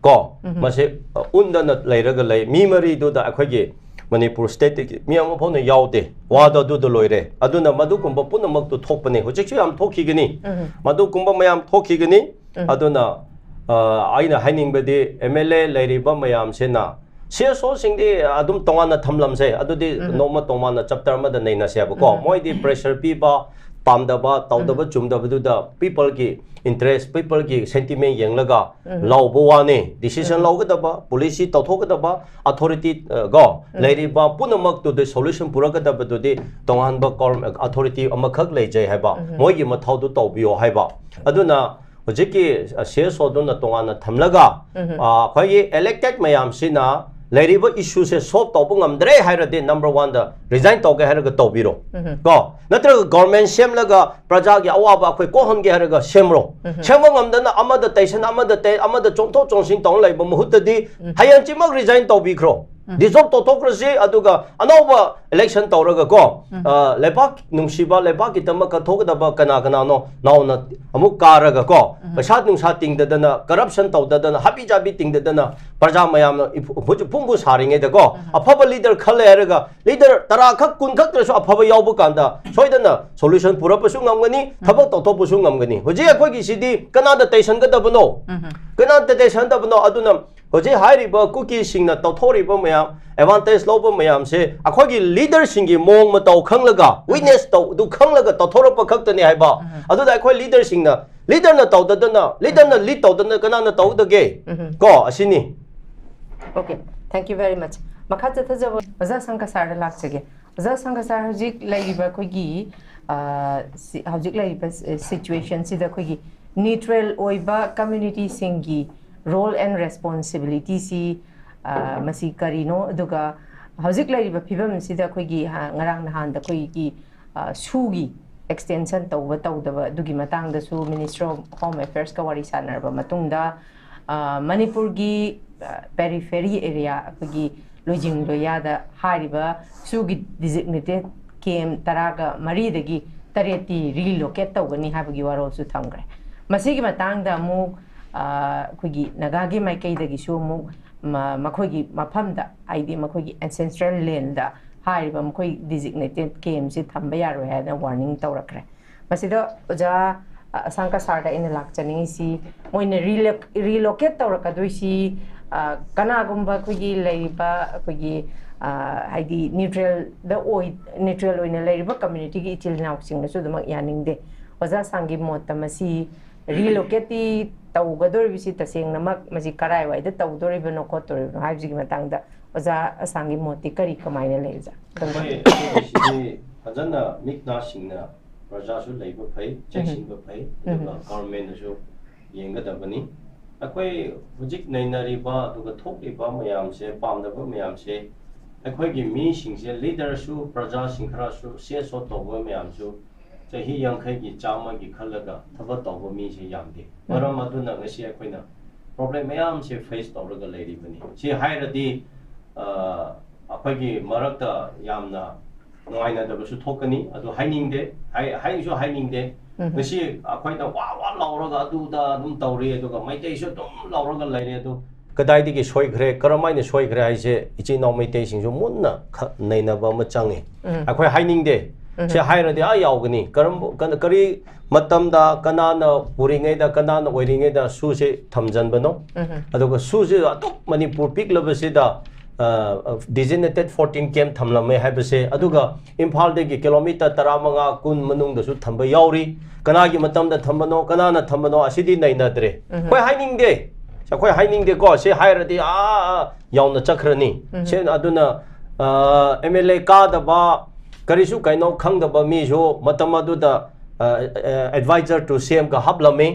ꯀꯣ, ꯃꯁꯤ, ꯑ, ꯎꯟꯗꯅ ꯂꯩꯔꯒ ꯂꯩ꯫ ꯃꯤ ꯃꯔꯤꯗꯨꯗ ꯑꯩꯈꯣꯏꯒꯤ ꯃꯅꯤꯄꯨꯔ stateꯇꯒꯤ ꯃꯤ ꯑꯃ ꯐꯥꯎꯅ ꯌꯥꯎꯗꯦ꯫ ꯋꯥꯗꯣ ꯑꯗꯨꯗ ꯂꯣꯏꯔꯦ꯫ ꯑꯗꯨꯅ ꯃꯗꯨꯒꯨꯝꯕ ꯄꯨꯝꯅꯃꯛꯇꯨ ꯊꯣꯛꯄꯅꯤ꯫ ꯍꯧꯖꯤꯛꯁꯨ ꯌꯥꯝ ꯊꯣꯛꯈꯤꯒꯅꯤ꯫ ꯃꯗꯨꯒꯨꯝꯕ ꯃꯌꯥꯝ ꯊꯣꯛꯈꯤꯒꯅꯤ꯫ ꯑꯗꯨꯅ, ꯑ, ꯑꯩꯅ ꯍꯥꯏꯅꯤꯡꯕꯗꯤ MLA ꯂꯩꯔꯤꯕ ꯃꯌꯥꯝꯁꯤꯅ CSOꯁꯤꯡꯗꯤ ꯑꯗꯨꯝ ꯇꯣꯉꯥꯟꯅ ꯊꯝꯂꯝꯁꯦ꯫ ꯑꯗꯨꯗꯤ ꯅꯣꯡꯃ ꯇꯣꯉꯥꯟꯅ chapter ꯑꯃꯗ ꯅꯩꯅꯁꯦꯕꯀꯣ꯫ ꯃꯣꯏꯗꯤ pressure ꯄꯤꯕ, ꯄꯥꯝꯗꯕ, ꯇꯧꯗꯕ ꯆꯨꯝꯗꯕꯗꯨꯗ peopleꯒꯤ interest, peopleꯒꯤ sentiment ꯌꯦꯡꯂꯒ ꯂꯧꯕ ꯋꯥꯅꯤ꯫ Decision ꯂꯧꯒꯗꯕ, policy ꯇꯧꯊꯣꯛꯀꯗꯕ authority, ꯑ, ꯀꯣ, ꯂꯩꯔꯤꯕ ꯄꯨꯝꯅꯃꯛꯇꯨꯗꯤ solution ꯄꯨꯔꯛꯀꯗꯕꯗꯨꯗꯤ ꯇꯣꯉꯥꯟꯕ government authority ꯑꯃꯈꯛ ꯂꯩꯖꯩ ꯍꯥꯏꯕ, ꯃꯣꯏꯒꯤ ꯃꯊꯧꯗꯨ ꯇꯧꯕꯤꯌꯣ ꯍꯥꯏꯕ꯫ ꯑꯗꯨꯅ ꯍꯧꯖꯤꯛꯀꯤ, ꯑ, C S Oꯗꯨꯅ ꯇꯣꯉꯥꯟꯅ ꯊꯝꯂꯒ, ꯑ, ꯑꯩꯈꯣꯏꯒꯤ elected ꯃꯌꯥꯝꯁꯤꯅ ꯂꯩꯔꯤꯕ issueꯁꯦ solve ꯇꯧꯕ ꯉꯝꯗ꯭ꯔꯦ ꯍꯥꯏꯔꯗꯤ number oneꯗ resign ꯇꯧꯒꯦ ꯍꯥꯏꯔꯒ ꯇꯧꯕꯤꯔꯣ꯫ ꯀꯣ? ꯅꯠꯇ꯭ꯔꯒ government ꯁꯦꯝꯂꯒ ꯄ꯭ꯔꯖꯥꯒꯤ ꯑꯋꯥꯕ ꯑꯩꯈꯣꯏ ꯀꯣꯛꯍꯟꯒꯦ ꯍꯥꯏꯔꯒ ꯁꯦꯝꯔꯣ꯫ ꯁꯦꯝꯕ ꯉꯝꯗꯅ ꯑꯃꯗ ꯇꯩꯁꯟ, ꯑꯃꯗ ꯇꯩ, ꯑꯃꯗ ꯆꯣꯡꯊꯣꯛ ꯆꯣꯡꯁꯤꯟ ꯇꯧꯔ ꯂꯩꯕ ꯃꯍꯨꯠꯇꯗꯤ ꯍꯌꯦꯡꯁꯤꯃꯛ resign ꯇꯧꯕꯤꯈ꯭ꯔꯣ꯫ Dissolve ꯇꯧꯊꯣꯛꯈ꯭ꯔꯁꯤ, ꯑꯗꯨꯒ ꯑꯅꯧꯕ election ꯇꯧꯔꯒ ꯀꯣ, ꯑ, ꯂꯩꯕꯥꯛ ꯅꯨꯡꯁꯤꯕ, ꯂꯩꯕꯥꯛꯀꯤꯗꯃꯛ ꯀꯠꯊꯣꯛꯀꯗꯕ ꯀꯅꯥ ꯀꯅꯥꯅꯣ ꯅꯧꯅ ꯑꯃꯨꯛ ꯀꯥꯔꯒ ꯀꯣ, ꯄꯩꯁꯥ ꯅꯨꯡꯁꯥ ꯇꯤꯡꯗꯗꯅ, corruption ꯇꯧꯗꯗꯅ, ꯍꯥꯕꯤ ꯆꯥꯕꯤ ꯇꯤꯡꯗꯗꯅ, ꯄ꯭ꯔꯖꯥ ꯃꯌꯥꯝꯅ ꯏꯐꯨ-, ꯏꯐꯨ-, ꯏꯐꯨꯡꯕꯨ ꯁꯥꯔꯤꯉꯩꯗꯀꯣ, ꯑꯐꯕ leader ꯈꯜꯂꯦ ꯍꯥꯏꯔꯒ leader ꯇꯔꯥ ꯈꯛ, ꯀꯨꯟ ꯈꯛꯇꯁꯨ ꯑꯐꯕ ꯌꯥꯎꯕ ꯀꯥꯟꯗ ꯁꯣꯏꯗꯅ solution ꯄꯨꯔꯛꯄꯁꯨ ꯉꯝꯒꯅꯤ, ꯊꯕꯛ ꯇꯧꯊꯣꯛꯄꯁꯨ ꯉꯝꯒꯅꯤ꯫ ꯍꯧꯖꯤꯛ ꯑꯩꯈꯣꯏꯒꯤꯁꯤꯗꯤ ꯀꯅꯥꯗ ꯇꯩꯁꯟꯒꯗꯕꯅꯣ? ꯀꯅꯥꯗ ꯇꯩꯁꯟꯒꯗꯕꯅꯣ? ꯑꯗꯨꯅ ꯍꯧꯖꯤꯛ ꯍꯥꯏꯔꯤꯕ ꯀꯨꯀꯤꯁꯤꯡꯅ ꯇꯧꯊꯣꯔꯤꯕ ꯃꯌꯥꯝ, advantage ꯂꯧꯕ ꯃꯌꯥꯝꯁꯦ ꯑꯩꯈꯣꯏꯒꯤ leaderꯁꯤꯡꯒꯤ ꯃꯑꯣꯡ ꯃꯇꯧ ꯈꯪꯂꯒ, witness ꯇꯧ-, ꯑꯗꯨ ꯈꯪꯂꯒ ꯇꯧꯊꯣꯔꯛꯄ ꯈꯛꯇꯅꯤ ꯍꯥꯏꯕ꯫ ꯑꯗꯨꯗ ꯑꯩꯈꯣꯏ leaderꯁꯤꯡꯅ, leaderꯅ ꯇꯧꯗꯗꯅ, leaderꯅ lead ꯇꯧꯗꯅ ꯀꯅꯥꯅ ꯇꯧꯗꯒꯦ? ꯀꯣ, ꯑꯁꯤꯅꯤ꯫ Okay, thank you very much. ꯃꯈꯥ ꯆꯠꯊꯖꯕ ꯑꯣꯖꯥ ꯁꯪꯀ ꯁꯥꯔꯗ ꯂꯥꯛꯆꯒꯦ꯫ ꯑꯣꯖꯥ ꯁꯪꯀ ꯁꯥꯔ, ꯍꯧꯖꯤꯛ ꯂꯩꯔꯤꯕ ꯑꯩꯈꯣꯏꯒꯤ, ꯑ, ꯁꯤ-, ꯍꯧꯖꯤꯛ ꯂꯩꯔꯤꯕ, ꯑ, situationꯁꯤꯗ ꯑꯩꯈꯣꯏꯒꯤ neutral ꯑꯣꯏꯕ communityꯁꯤꯡꯒꯤ role and responsibilityꯁꯤ, ꯑ, ꯃꯁꯤ ꯀꯔꯤꯅꯣ? ꯑꯗꯨꯒ ꯍꯧꯖꯤꯛ ꯂꯩꯔꯤꯕ ꯐꯤꯕꯝꯁꯤꯗ ꯑꯩꯈꯣꯏꯒꯤ, ꯑ, ꯉꯔꯥꯡ ꯅꯍꯥꯟꯗ ꯑꯩꯈꯣꯏꯒꯤ, ꯑ, ꯁꯨꯒꯤ extension ꯇꯧꯕ ꯇꯧꯗꯕ ꯑꯗꯨꯒꯤ ꯃꯇꯥꯡꯗꯁꯨ Ministry of Home Affairsꯀ ꯋꯥꯔꯤ ꯁꯥꯟꯅꯔꯕ ꯃꯇꯨꯡꯗ, ꯑ, ꯃꯅꯤꯄꯨꯔꯒꯤ, ꯑ, periphery area, ꯑꯩꯈꯣꯏꯒꯤ ꯂꯣꯏꯖꯤꯡ ꯂꯣꯏꯌꯥꯗ ꯍꯥꯏꯔꯤꯕ ꯁꯨꯒꯤ designated camp ꯇꯔꯥꯒ ꯃꯔꯤꯗꯒꯤ ꯇꯔꯦꯠꯇꯤ relocate ꯇꯧꯒꯅꯤ ꯍꯥꯏꯕꯒꯤ ꯋꯥꯔꯣꯜꯁꯨ ꯊꯝꯈ꯭ꯔꯦ꯫ ꯃꯁꯤꯒꯤ ꯃꯇꯥꯡꯗ ꯑꯃꯨꯛ, ꯑ, ꯑꯩꯈꯣꯏꯒꯤ ꯅꯥꯒꯥꯒꯤ ꯃꯥꯏꯀꯩꯗꯒꯤꯁꯨ ꯑꯃꯨꯛ ꯃ-, ꯃꯈꯣꯏꯒꯤ ꯃꯐꯝꯗ, ꯍꯥꯏꯗꯤ ꯃꯈꯣꯏꯒꯤ ancestral landꯗ ꯍꯥꯏꯔꯤꯕ ꯃꯈꯣꯏ designated campꯁꯤ ꯊꯝꯕ ꯌꯥꯔꯣꯏ ꯍꯥꯏꯅ warning ꯇꯧꯔꯛꯈ꯭ꯔꯦ꯫ ꯃꯁꯤꯗ ꯑꯣꯖꯥ, ꯑ, ꯑꯁꯥꯡꯀ ꯁꯥꯔꯗ ꯑꯩꯅ ꯂꯥꯛꯆꯅꯤꯡꯉꯤꯁꯤ, ꯃꯣꯏꯅ relo-, relocate ꯇꯧꯔꯛꯀꯗꯣꯏꯁꯤ, ꯑ, ꯀꯅꯥꯒꯨꯝꯕ ꯑꯩꯈꯣꯏꯒꯤ ꯂꯩꯔꯤꯕ ꯑꯩꯈꯣꯏꯒꯤ, ꯑ, ꯍꯥꯏꯗꯤ ꯅ꯭ꯌꯨꯇ꯭ꯔꯦꯜꯗ ꯑꯣꯏ, ꯅ꯭ꯌꯨꯇ꯭ꯔꯦꯜ ꯑꯣꯏꯅ ꯂꯩꯔꯤꯕ ꯀꯝꯃ꯭ꯌꯨꯅꯤꯇꯤꯒꯤ ꯏꯆꯤꯜ ꯏꯅꯥꯎꯁꯤꯡꯅꯁꯨ ꯑꯗꯨꯃꯛ ꯌꯥꯅꯤꯡꯗꯦ꯫ ꯑꯣꯖꯥ ꯑꯁꯥꯝꯒꯤ ꯃꯣꯠꯇ ꯃꯁꯤ ꯔꯤꯂꯣꯀꯦꯠꯇꯤ ꯇꯧꯒꯗꯧꯔꯤꯕꯁꯤ ꯇꯁꯦꯡꯅꯃꯛ ꯃꯁꯤ ꯀꯔꯥꯏꯋꯥꯏꯗ ꯇꯧꯗꯧꯔꯤꯕꯅꯣ ꯈꯣꯠꯇꯧꯔꯤꯕꯅꯣ ꯍꯥꯏꯕꯁꯤꯒꯤ ꯃꯇꯥꯡꯗ ꯑꯣꯖꯥ ꯑꯁꯥꯝꯒꯤ ꯃꯣꯠꯇꯤ ꯀꯔꯤ ꯀꯃꯥꯏꯅ ꯂꯩ ꯑꯣꯖꯥ? ꯑꯩꯈꯣꯏ ꯑꯩꯈꯣꯏꯁꯤꯗꯤ ꯐꯖꯅ ꯃꯤꯠ ꯅꯥ ꯁꯤꯡꯅ ꯄ꯭ꯔꯖꯥꯁꯨ ꯂꯩꯕ ꯐꯩ, ꯆꯦꯛꯁꯤꯟꯕ ꯐꯩ, ꯑꯗꯨꯒ ꯒꯚꯔꯟꯃꯦꯟꯠꯅꯁꯨ ꯌꯦꯡꯒꯗꯕꯅꯤ꯫ ꯑꯩꯈꯣꯏ ꯍꯧꯖꯤꯛ ꯅꯩꯅꯔꯤꯕ ꯑꯗꯨꯒ ꯊꯣꯛꯂꯤꯕ ꯃꯌꯥꯝꯁꯦ, ꯄꯥꯝꯗꯕ ꯃꯌꯥꯝꯁꯦ, ꯑꯩꯈꯣꯏꯒꯤ ꯃꯤꯁꯤꯡꯁꯦ, ꯂꯤꯗꯔꯁꯨ, ꯄ꯭ꯔꯖꯥꯁꯤꯡ ꯈꯔꯁꯨ, ꯁꯤ ꯑꯦꯁ ꯑꯣ ꯇꯧꯕ ꯃꯌꯥꯝꯁꯨ ꯆꯍꯤ ꯌꯥꯡꯈꯩꯒꯤ, ꯆꯥꯝꯃꯒꯤ ꯈꯜꯂꯒ ꯊꯕꯛ ꯇꯧꯕ ꯃꯤꯁꯦ ꯌꯥꯝꯗꯦ꯫ ꯃꯔꯝ ꯑꯗꯨꯅ ꯉꯁꯤ ꯑꯩꯈꯣꯏꯅ ꯄ꯭ꯔꯣꯕ꯭ꯂꯦꯝ ꯃꯌꯥꯝꯁꯦ ꯐꯦꯁ ꯇꯧꯔꯒ ꯂꯩꯔꯤꯕꯅꯤ꯫ ꯁꯤ ꯍꯥꯏꯔꯗꯤ, ꯑ, ꯑꯩꯈꯣꯏꯒꯤ ꯃꯔꯛꯇ ꯌꯥꯝꯅ ꯅꯨꯡꯉꯥꯏꯅꯗꯕꯁꯨ ꯊꯣꯛꯀꯅꯤ꯫ ꯑꯗꯨ ꯍꯥꯏꯅꯤꯡꯗꯦ, ꯍꯥꯏ-, ꯍꯥꯏꯁꯨ ꯍꯥꯏꯅꯤꯡꯗꯦ꯫ ꯉꯁꯤ ꯑꯩꯈꯣꯏꯅ ꯋꯥ ꯋꯥ ꯂꯥꯎꯔꯒ ꯑꯗꯨꯗ ꯑꯗꯨꯝ ꯇꯧꯔꯤ, ꯑꯗꯨꯒ ꯃꯩꯇꯩꯁꯨ ꯑꯗꯨꯝ ꯂꯥꯎꯔꯒ ꯂꯩꯔꯦ꯫ ꯑꯗꯨ ꯀꯗꯥꯏꯗꯒꯤ ꯁꯣꯏꯈ꯭ꯔꯦ, ꯀꯔꯝꯍꯥꯏꯅ ꯁꯣꯏꯈ꯭ꯔꯦ ꯍꯥꯏꯁꯦ ꯏꯆꯤꯟ ꯏꯅꯥꯎ ꯃꯩꯇꯩꯁꯤꯡꯁꯨ ꯃꯨꯟꯅ ꯈ-, ꯅꯩꯅꯕ ꯑꯃ ꯆꯪꯉꯤ꯫ ꯑꯩꯈꯣꯏ ꯍꯥꯏꯅꯤꯡꯗꯦ꯫ ꯁꯤ ꯍꯥꯏꯔꯗꯤ ꯑꯥ ꯌꯥꯎꯒꯅꯤ꯫ ꯀꯔꯝꯕ, ꯀ-, ꯀꯔꯤ ꯃꯇꯝꯗ, ꯀꯅꯥꯅ ꯄꯨꯔꯤꯉꯩꯗ, ꯀꯅꯥꯅ ꯑꯣꯏꯔꯤꯉꯩꯗ ꯁꯨꯁꯦ ꯊꯝꯖꯟꯕꯅꯣ? ꯑꯗꯨꯒ ꯁꯨꯁꯦ ꯑꯗꯨꯛ ꯃꯅꯤꯄꯨꯔ ꯄꯤꯛꯂꯕꯁꯤꯗ, ꯑ, designated fourteen camp ꯊꯝꯂꯝꯃꯦ ꯍꯥꯏꯕꯁꯦ, ꯑꯗꯨꯒ ꯏꯝꯐꯥꯜꯗꯒꯤ ꯀꯤꯂꯣꯃꯤꯇꯔ ꯇꯔꯥꯃꯉꯥ, ꯀꯨꯟ ꯃꯅꯨꯡꯗꯁꯨ ꯊꯝꯕ ꯌꯥꯎꯔꯤ꯫ ꯀꯅꯥꯒꯤ ꯃꯇꯝꯗ ꯊꯝꯕꯅꯣ, ꯀꯅꯥꯅ ꯊꯝꯕꯅꯣ, ꯑꯁꯤꯗꯤ ꯅꯩꯅꯗ꯭ꯔꯦ꯫ ꯑꯩꯈꯣꯏ ꯍꯥꯏꯅꯤꯡꯗꯦ꯫ ꯑꯩꯈꯣꯏ ꯍꯥꯏꯅꯤꯡꯗꯦꯀꯣ꯫ ꯁꯤ ꯍꯥꯏꯔꯗꯤ ꯑꯥ, ꯑꯥ ꯌꯥꯎꯅ ꯆꯠꯈ꯭ꯔꯅꯤ꯫ ꯁꯦ-, ꯑꯗꯨꯅ, ꯑ, ꯑꯦꯝ ꯑꯦꯜ ꯑꯦ ꯀꯥꯗꯕ, ꯀꯔꯤꯁꯨ ꯀꯩꯅꯣ ꯈꯪꯗꯕ ꯃꯤꯁꯨ ꯃꯇꯝ ꯑꯗꯨꯗ, ꯑ, ꯑ, advisor to C M ꯒ ꯍꯥꯞꯂꯝꯃꯤ꯫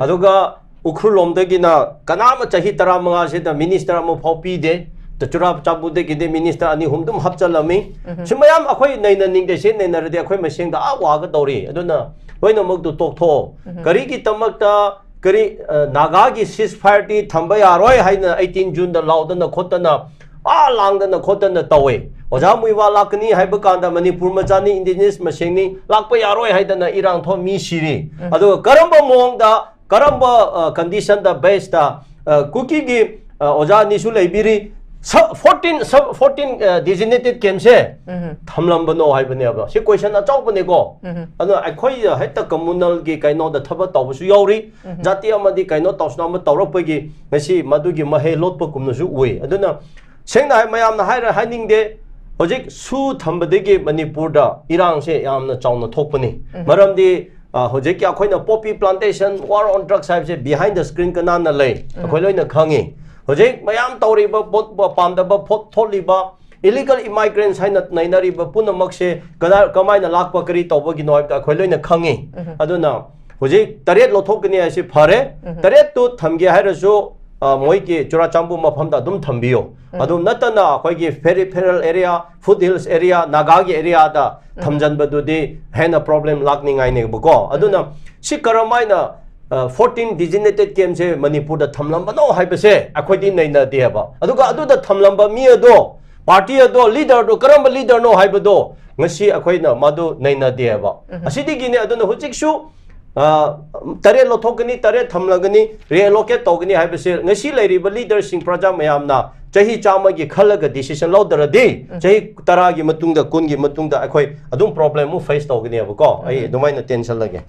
ꯑꯗꯨꯒ ꯎꯈ꯭ꯔꯨꯜ ꯂꯣꯝꯗꯒꯤꯅ ꯀꯅꯥ ꯑꯃ ꯆꯍꯤ ꯇꯔꯥꯃꯉꯥꯁꯤꯗ ꯃꯤꯅꯤꯁꯇꯔ ꯑꯃ ꯐꯥꯎ ꯄꯤꯗꯦ꯫ ꯆꯨꯔꯥꯆꯥꯟꯄꯨꯔꯗꯒꯤꯗꯤ ꯃꯤꯅꯤꯁꯇꯔ ꯑꯅꯤ ꯑꯍꯨꯝ ꯑꯗꯨꯝ ꯍꯥꯞꯆꯜꯂꯝꯃꯤ꯫ ꯁꯤ ꯃꯌꯥꯝ ꯑꯩꯈꯣꯏ ꯅꯩꯅꯅꯤꯡꯗꯦ꯫ ꯁꯤ ꯅꯩꯅꯔꯗꯤ ꯑꯩꯈꯣꯏ ꯃꯁꯦꯟꯗ ꯑꯥ ꯋꯥꯒꯗꯧꯔꯤ꯫ ꯑꯗꯨꯅ ꯂꯣꯏꯅꯃꯛꯇꯨ ꯇꯣꯛꯊꯣꯛꯑꯣ꯫ ꯀꯔꯤꯒꯤꯗꯃꯛꯇ ꯀꯔꯤ, ꯑ, ꯅꯥꯒꯥꯒꯤ ceasefire ꯗꯤ ꯊꯝꯕ ꯌꯥꯔꯣꯏ ꯍꯥꯏꯅ eighteen June ꯗ ꯂꯥꯎꯗꯅ ꯈꯣꯠꯇꯅ, ꯑꯥ ꯂꯥꯡꯗꯅ ꯈꯣꯠꯇꯅ ꯇꯧꯋꯦ꯫ ꯑꯣꯖꯥ ꯃꯨꯏꯋꯥ ꯂꯥꯛꯀꯅꯤ ꯍꯥꯏꯕ ꯀꯥꯟꯗ ꯃꯅꯤꯄꯨꯔ ꯃꯆꯥꯅꯤ, indigenous ꯃꯁꯦꯟꯅꯤ, ꯂꯥꯛꯄ ꯌꯥꯔꯣꯏ ꯍꯥꯏꯗꯅ ꯏꯔꯥꯡ ꯊꯣꯛ ꯃꯤ ꯁꯤꯔꯤ꯫ ꯑꯗꯨꯒ ꯀꯔꯝꯕ ꯃꯑꯣꯡꯗ, ꯀꯔꯝꯕ, ꯑ, condition ꯗ, base ꯇ, ꯑ, ꯀꯨꯀꯤꯒꯤ, ꯑ, ꯑꯣꯖꯥ ꯑꯅꯤꯁꯨ ꯂꯩꯕꯤꯔꯤ, ꯁꯕ ꯐꯣꯔꯇꯤꯟ ꯁꯕ ꯐꯣꯔꯇꯤꯟ ꯗꯤꯖꯤꯅꯦꯇꯦꯠ ꯀꯦꯝꯁꯦ ꯊꯝꯂꯝꯕꯅꯣ ꯍꯥꯏꯕꯅꯦꯕ꯫ ꯁꯤ ꯀꯣꯏꯁꯟ ꯑꯆꯧꯕꯅꯦꯀꯣ꯫ ꯑꯗꯨꯅ ꯑꯩꯈꯣꯏ ꯍꯦꯛꯇ ꯀꯝꯃꯨꯅꯦꯜꯒꯤ ꯀꯩꯅꯣꯗ ꯊꯕꯛ ꯇꯧꯕꯁꯨ ꯌꯥꯎꯔꯤ, ꯖꯥꯇꯤ ꯑꯃꯗꯤ ꯀꯩꯅꯣ ꯇꯧꯁꯅ ꯑꯃ ꯇꯧꯔꯛꯄꯒꯤ ꯉꯁꯤ ꯃꯗꯨꯒꯤ ꯃꯍꯩ ꯂꯣꯠꯄꯒꯨꯝꯅꯁꯨ ꯎꯏ꯫ ꯑꯗꯨꯅ ꯁꯦꯡꯅ ꯍꯥꯏ, ꯃꯌꯥꯝꯅ ꯍꯥꯏꯔ ꯍꯥꯏꯅꯤꯡꯗꯦ, ꯍꯧꯖꯤꯛ ꯁꯨ ꯊꯝꯕꯗꯒꯤ ꯃꯅꯤꯄꯨꯔꯗ ꯏꯔꯥꯡꯁꯦ ꯌꯥꯝꯅ ꯆꯥꯎꯅ ꯊꯣꯛꯄꯅꯤ꯫ ꯃꯔꯝꯗꯤ ꯑ, ꯍꯧꯖꯤꯛꯀꯤ ꯑꯩꯈꯣꯏꯅ poppy plantation, war on drugs ꯍꯥꯏꯕꯁꯦ behind the screen ꯀꯅꯥꯅ ꯂꯩ? ꯑꯩꯈꯣꯏ ꯂꯣꯏꯅ ꯈꯪꯉꯤ꯫ ꯍꯧꯖꯤꯛ ꯃꯌꯥꯝ ꯇꯧꯔꯤꯕ ꯄꯣꯠ, ꯄꯥꯝꯗꯕ ꯄꯣꯠ ꯊꯣꯛꯂꯤꯕ illegal immigrants ꯍꯥꯏꯅ ꯅꯩꯅꯔꯤꯕ ꯄꯨꯝꯅꯃꯛꯁꯦ ꯀꯗꯥ-, ꯀꯃꯥꯏꯅ ꯂꯥꯛꯄ, ꯀꯔꯤ ꯇꯧꯕꯒꯤꯅꯣ ꯍꯥꯏꯕꯗꯣ ꯑꯩꯈꯣꯏ ꯂꯣꯏꯅ ꯈꯪꯉꯤ꯫ ꯑꯗꯨꯅ ꯍꯧꯖꯤꯛ ꯇꯔꯦꯠ ꯂꯧꯊꯣꯛꯀꯅꯤ ꯍꯥꯏꯁꯤ ꯐꯔꯦ꯫ ꯇꯔꯦꯠꯇꯨ ꯊꯝꯒꯦ ꯍꯥꯏꯔꯁꯨ, ꯑ, ꯃꯣꯏꯒꯤ ꯆꯨꯔꯥꯆꯥꯟꯄꯨꯔ ꯃꯐꯝꯗ ꯑꯗꯨꯝ ꯊꯝꯕꯤꯌꯨ꯫ ꯑꯗꯨ ꯅꯠꯇꯅ ꯑꯩꯈꯣꯏꯒꯤ peripheral area, foothills area, ꯅꯥꯒꯥꯒꯤ areaꯗ ꯊꯝꯖꯟꯕꯗꯨꯗꯤ ꯍꯦꯟꯅ problem ꯂꯥꯛꯅꯤꯡꯉꯥꯏꯅꯦꯕꯀꯣ꯫ ꯑꯗꯨꯅ ꯁꯤ ꯀꯔꯝꯍꯥꯏꯅ, ꯑ, ꯐꯣꯔꯇꯤꯟ designated campꯁꯦ ꯃꯅꯤꯄꯨꯔꯗ ꯊꯝꯂꯝꯕꯅꯣ ꯍꯥꯏꯕꯁꯦ ꯑꯩꯈꯣꯏꯗꯤ ꯅꯩꯅꯗꯦꯕ꯫ ꯑꯗꯨꯒ ꯑꯗꯨꯗ ꯊꯝꯂꯝꯕ ꯃꯤ ꯑꯗꯣ, party ꯑꯗꯣ, leaderꯗꯣ ꯀꯔꯝꯕ leaderꯅꯣ ꯍꯥꯏꯕꯗꯣ ꯉꯁꯤ ꯑꯩꯈꯣꯏꯅ ꯃꯗꯨ ꯅꯩꯅꯗꯦꯕ꯫ ꯑꯁꯤꯗꯒꯤꯅꯦ꯫ ꯑꯗꯨꯅ ꯍꯧꯖꯤꯛꯁꯨ, ꯑ, ꯇꯔꯦꯠ ꯂꯧꯊꯣꯛꯀꯅꯤ, ꯇꯔꯦꯠ ꯊꯝꯂꯒꯅꯤ, reallocate ꯇꯧꯒꯅꯤ ꯍꯥꯏꯕꯁꯦ ꯉꯁꯤ ꯂꯩꯔꯤꯕ leaderꯁꯤꯡ, ꯄ꯭ꯔꯖꯥ ꯃꯌꯥꯝꯅ ꯆꯍꯤ ꯆꯥꯝꯃꯒꯤ ꯈꯜꯂꯒ decision ꯂꯧꯗ꯭ꯔꯗꯤ, ꯆꯍꯤ ꯇꯔꯥꯒꯤ ꯃꯇꯨꯡꯗ, ꯀꯨꯟꯒꯤ ꯃꯇꯨꯡꯗ ꯑꯩꯈꯣꯏ ꯑꯗꯨꯝ problem ꯑꯃꯨꯛ face ꯇꯧꯒꯅꯦꯕꯀꯣ꯫ ꯑꯩ ꯑꯗꯨꯃꯥꯏꯅ ꯇꯦꯟꯁꯜꯂꯒꯦ꯫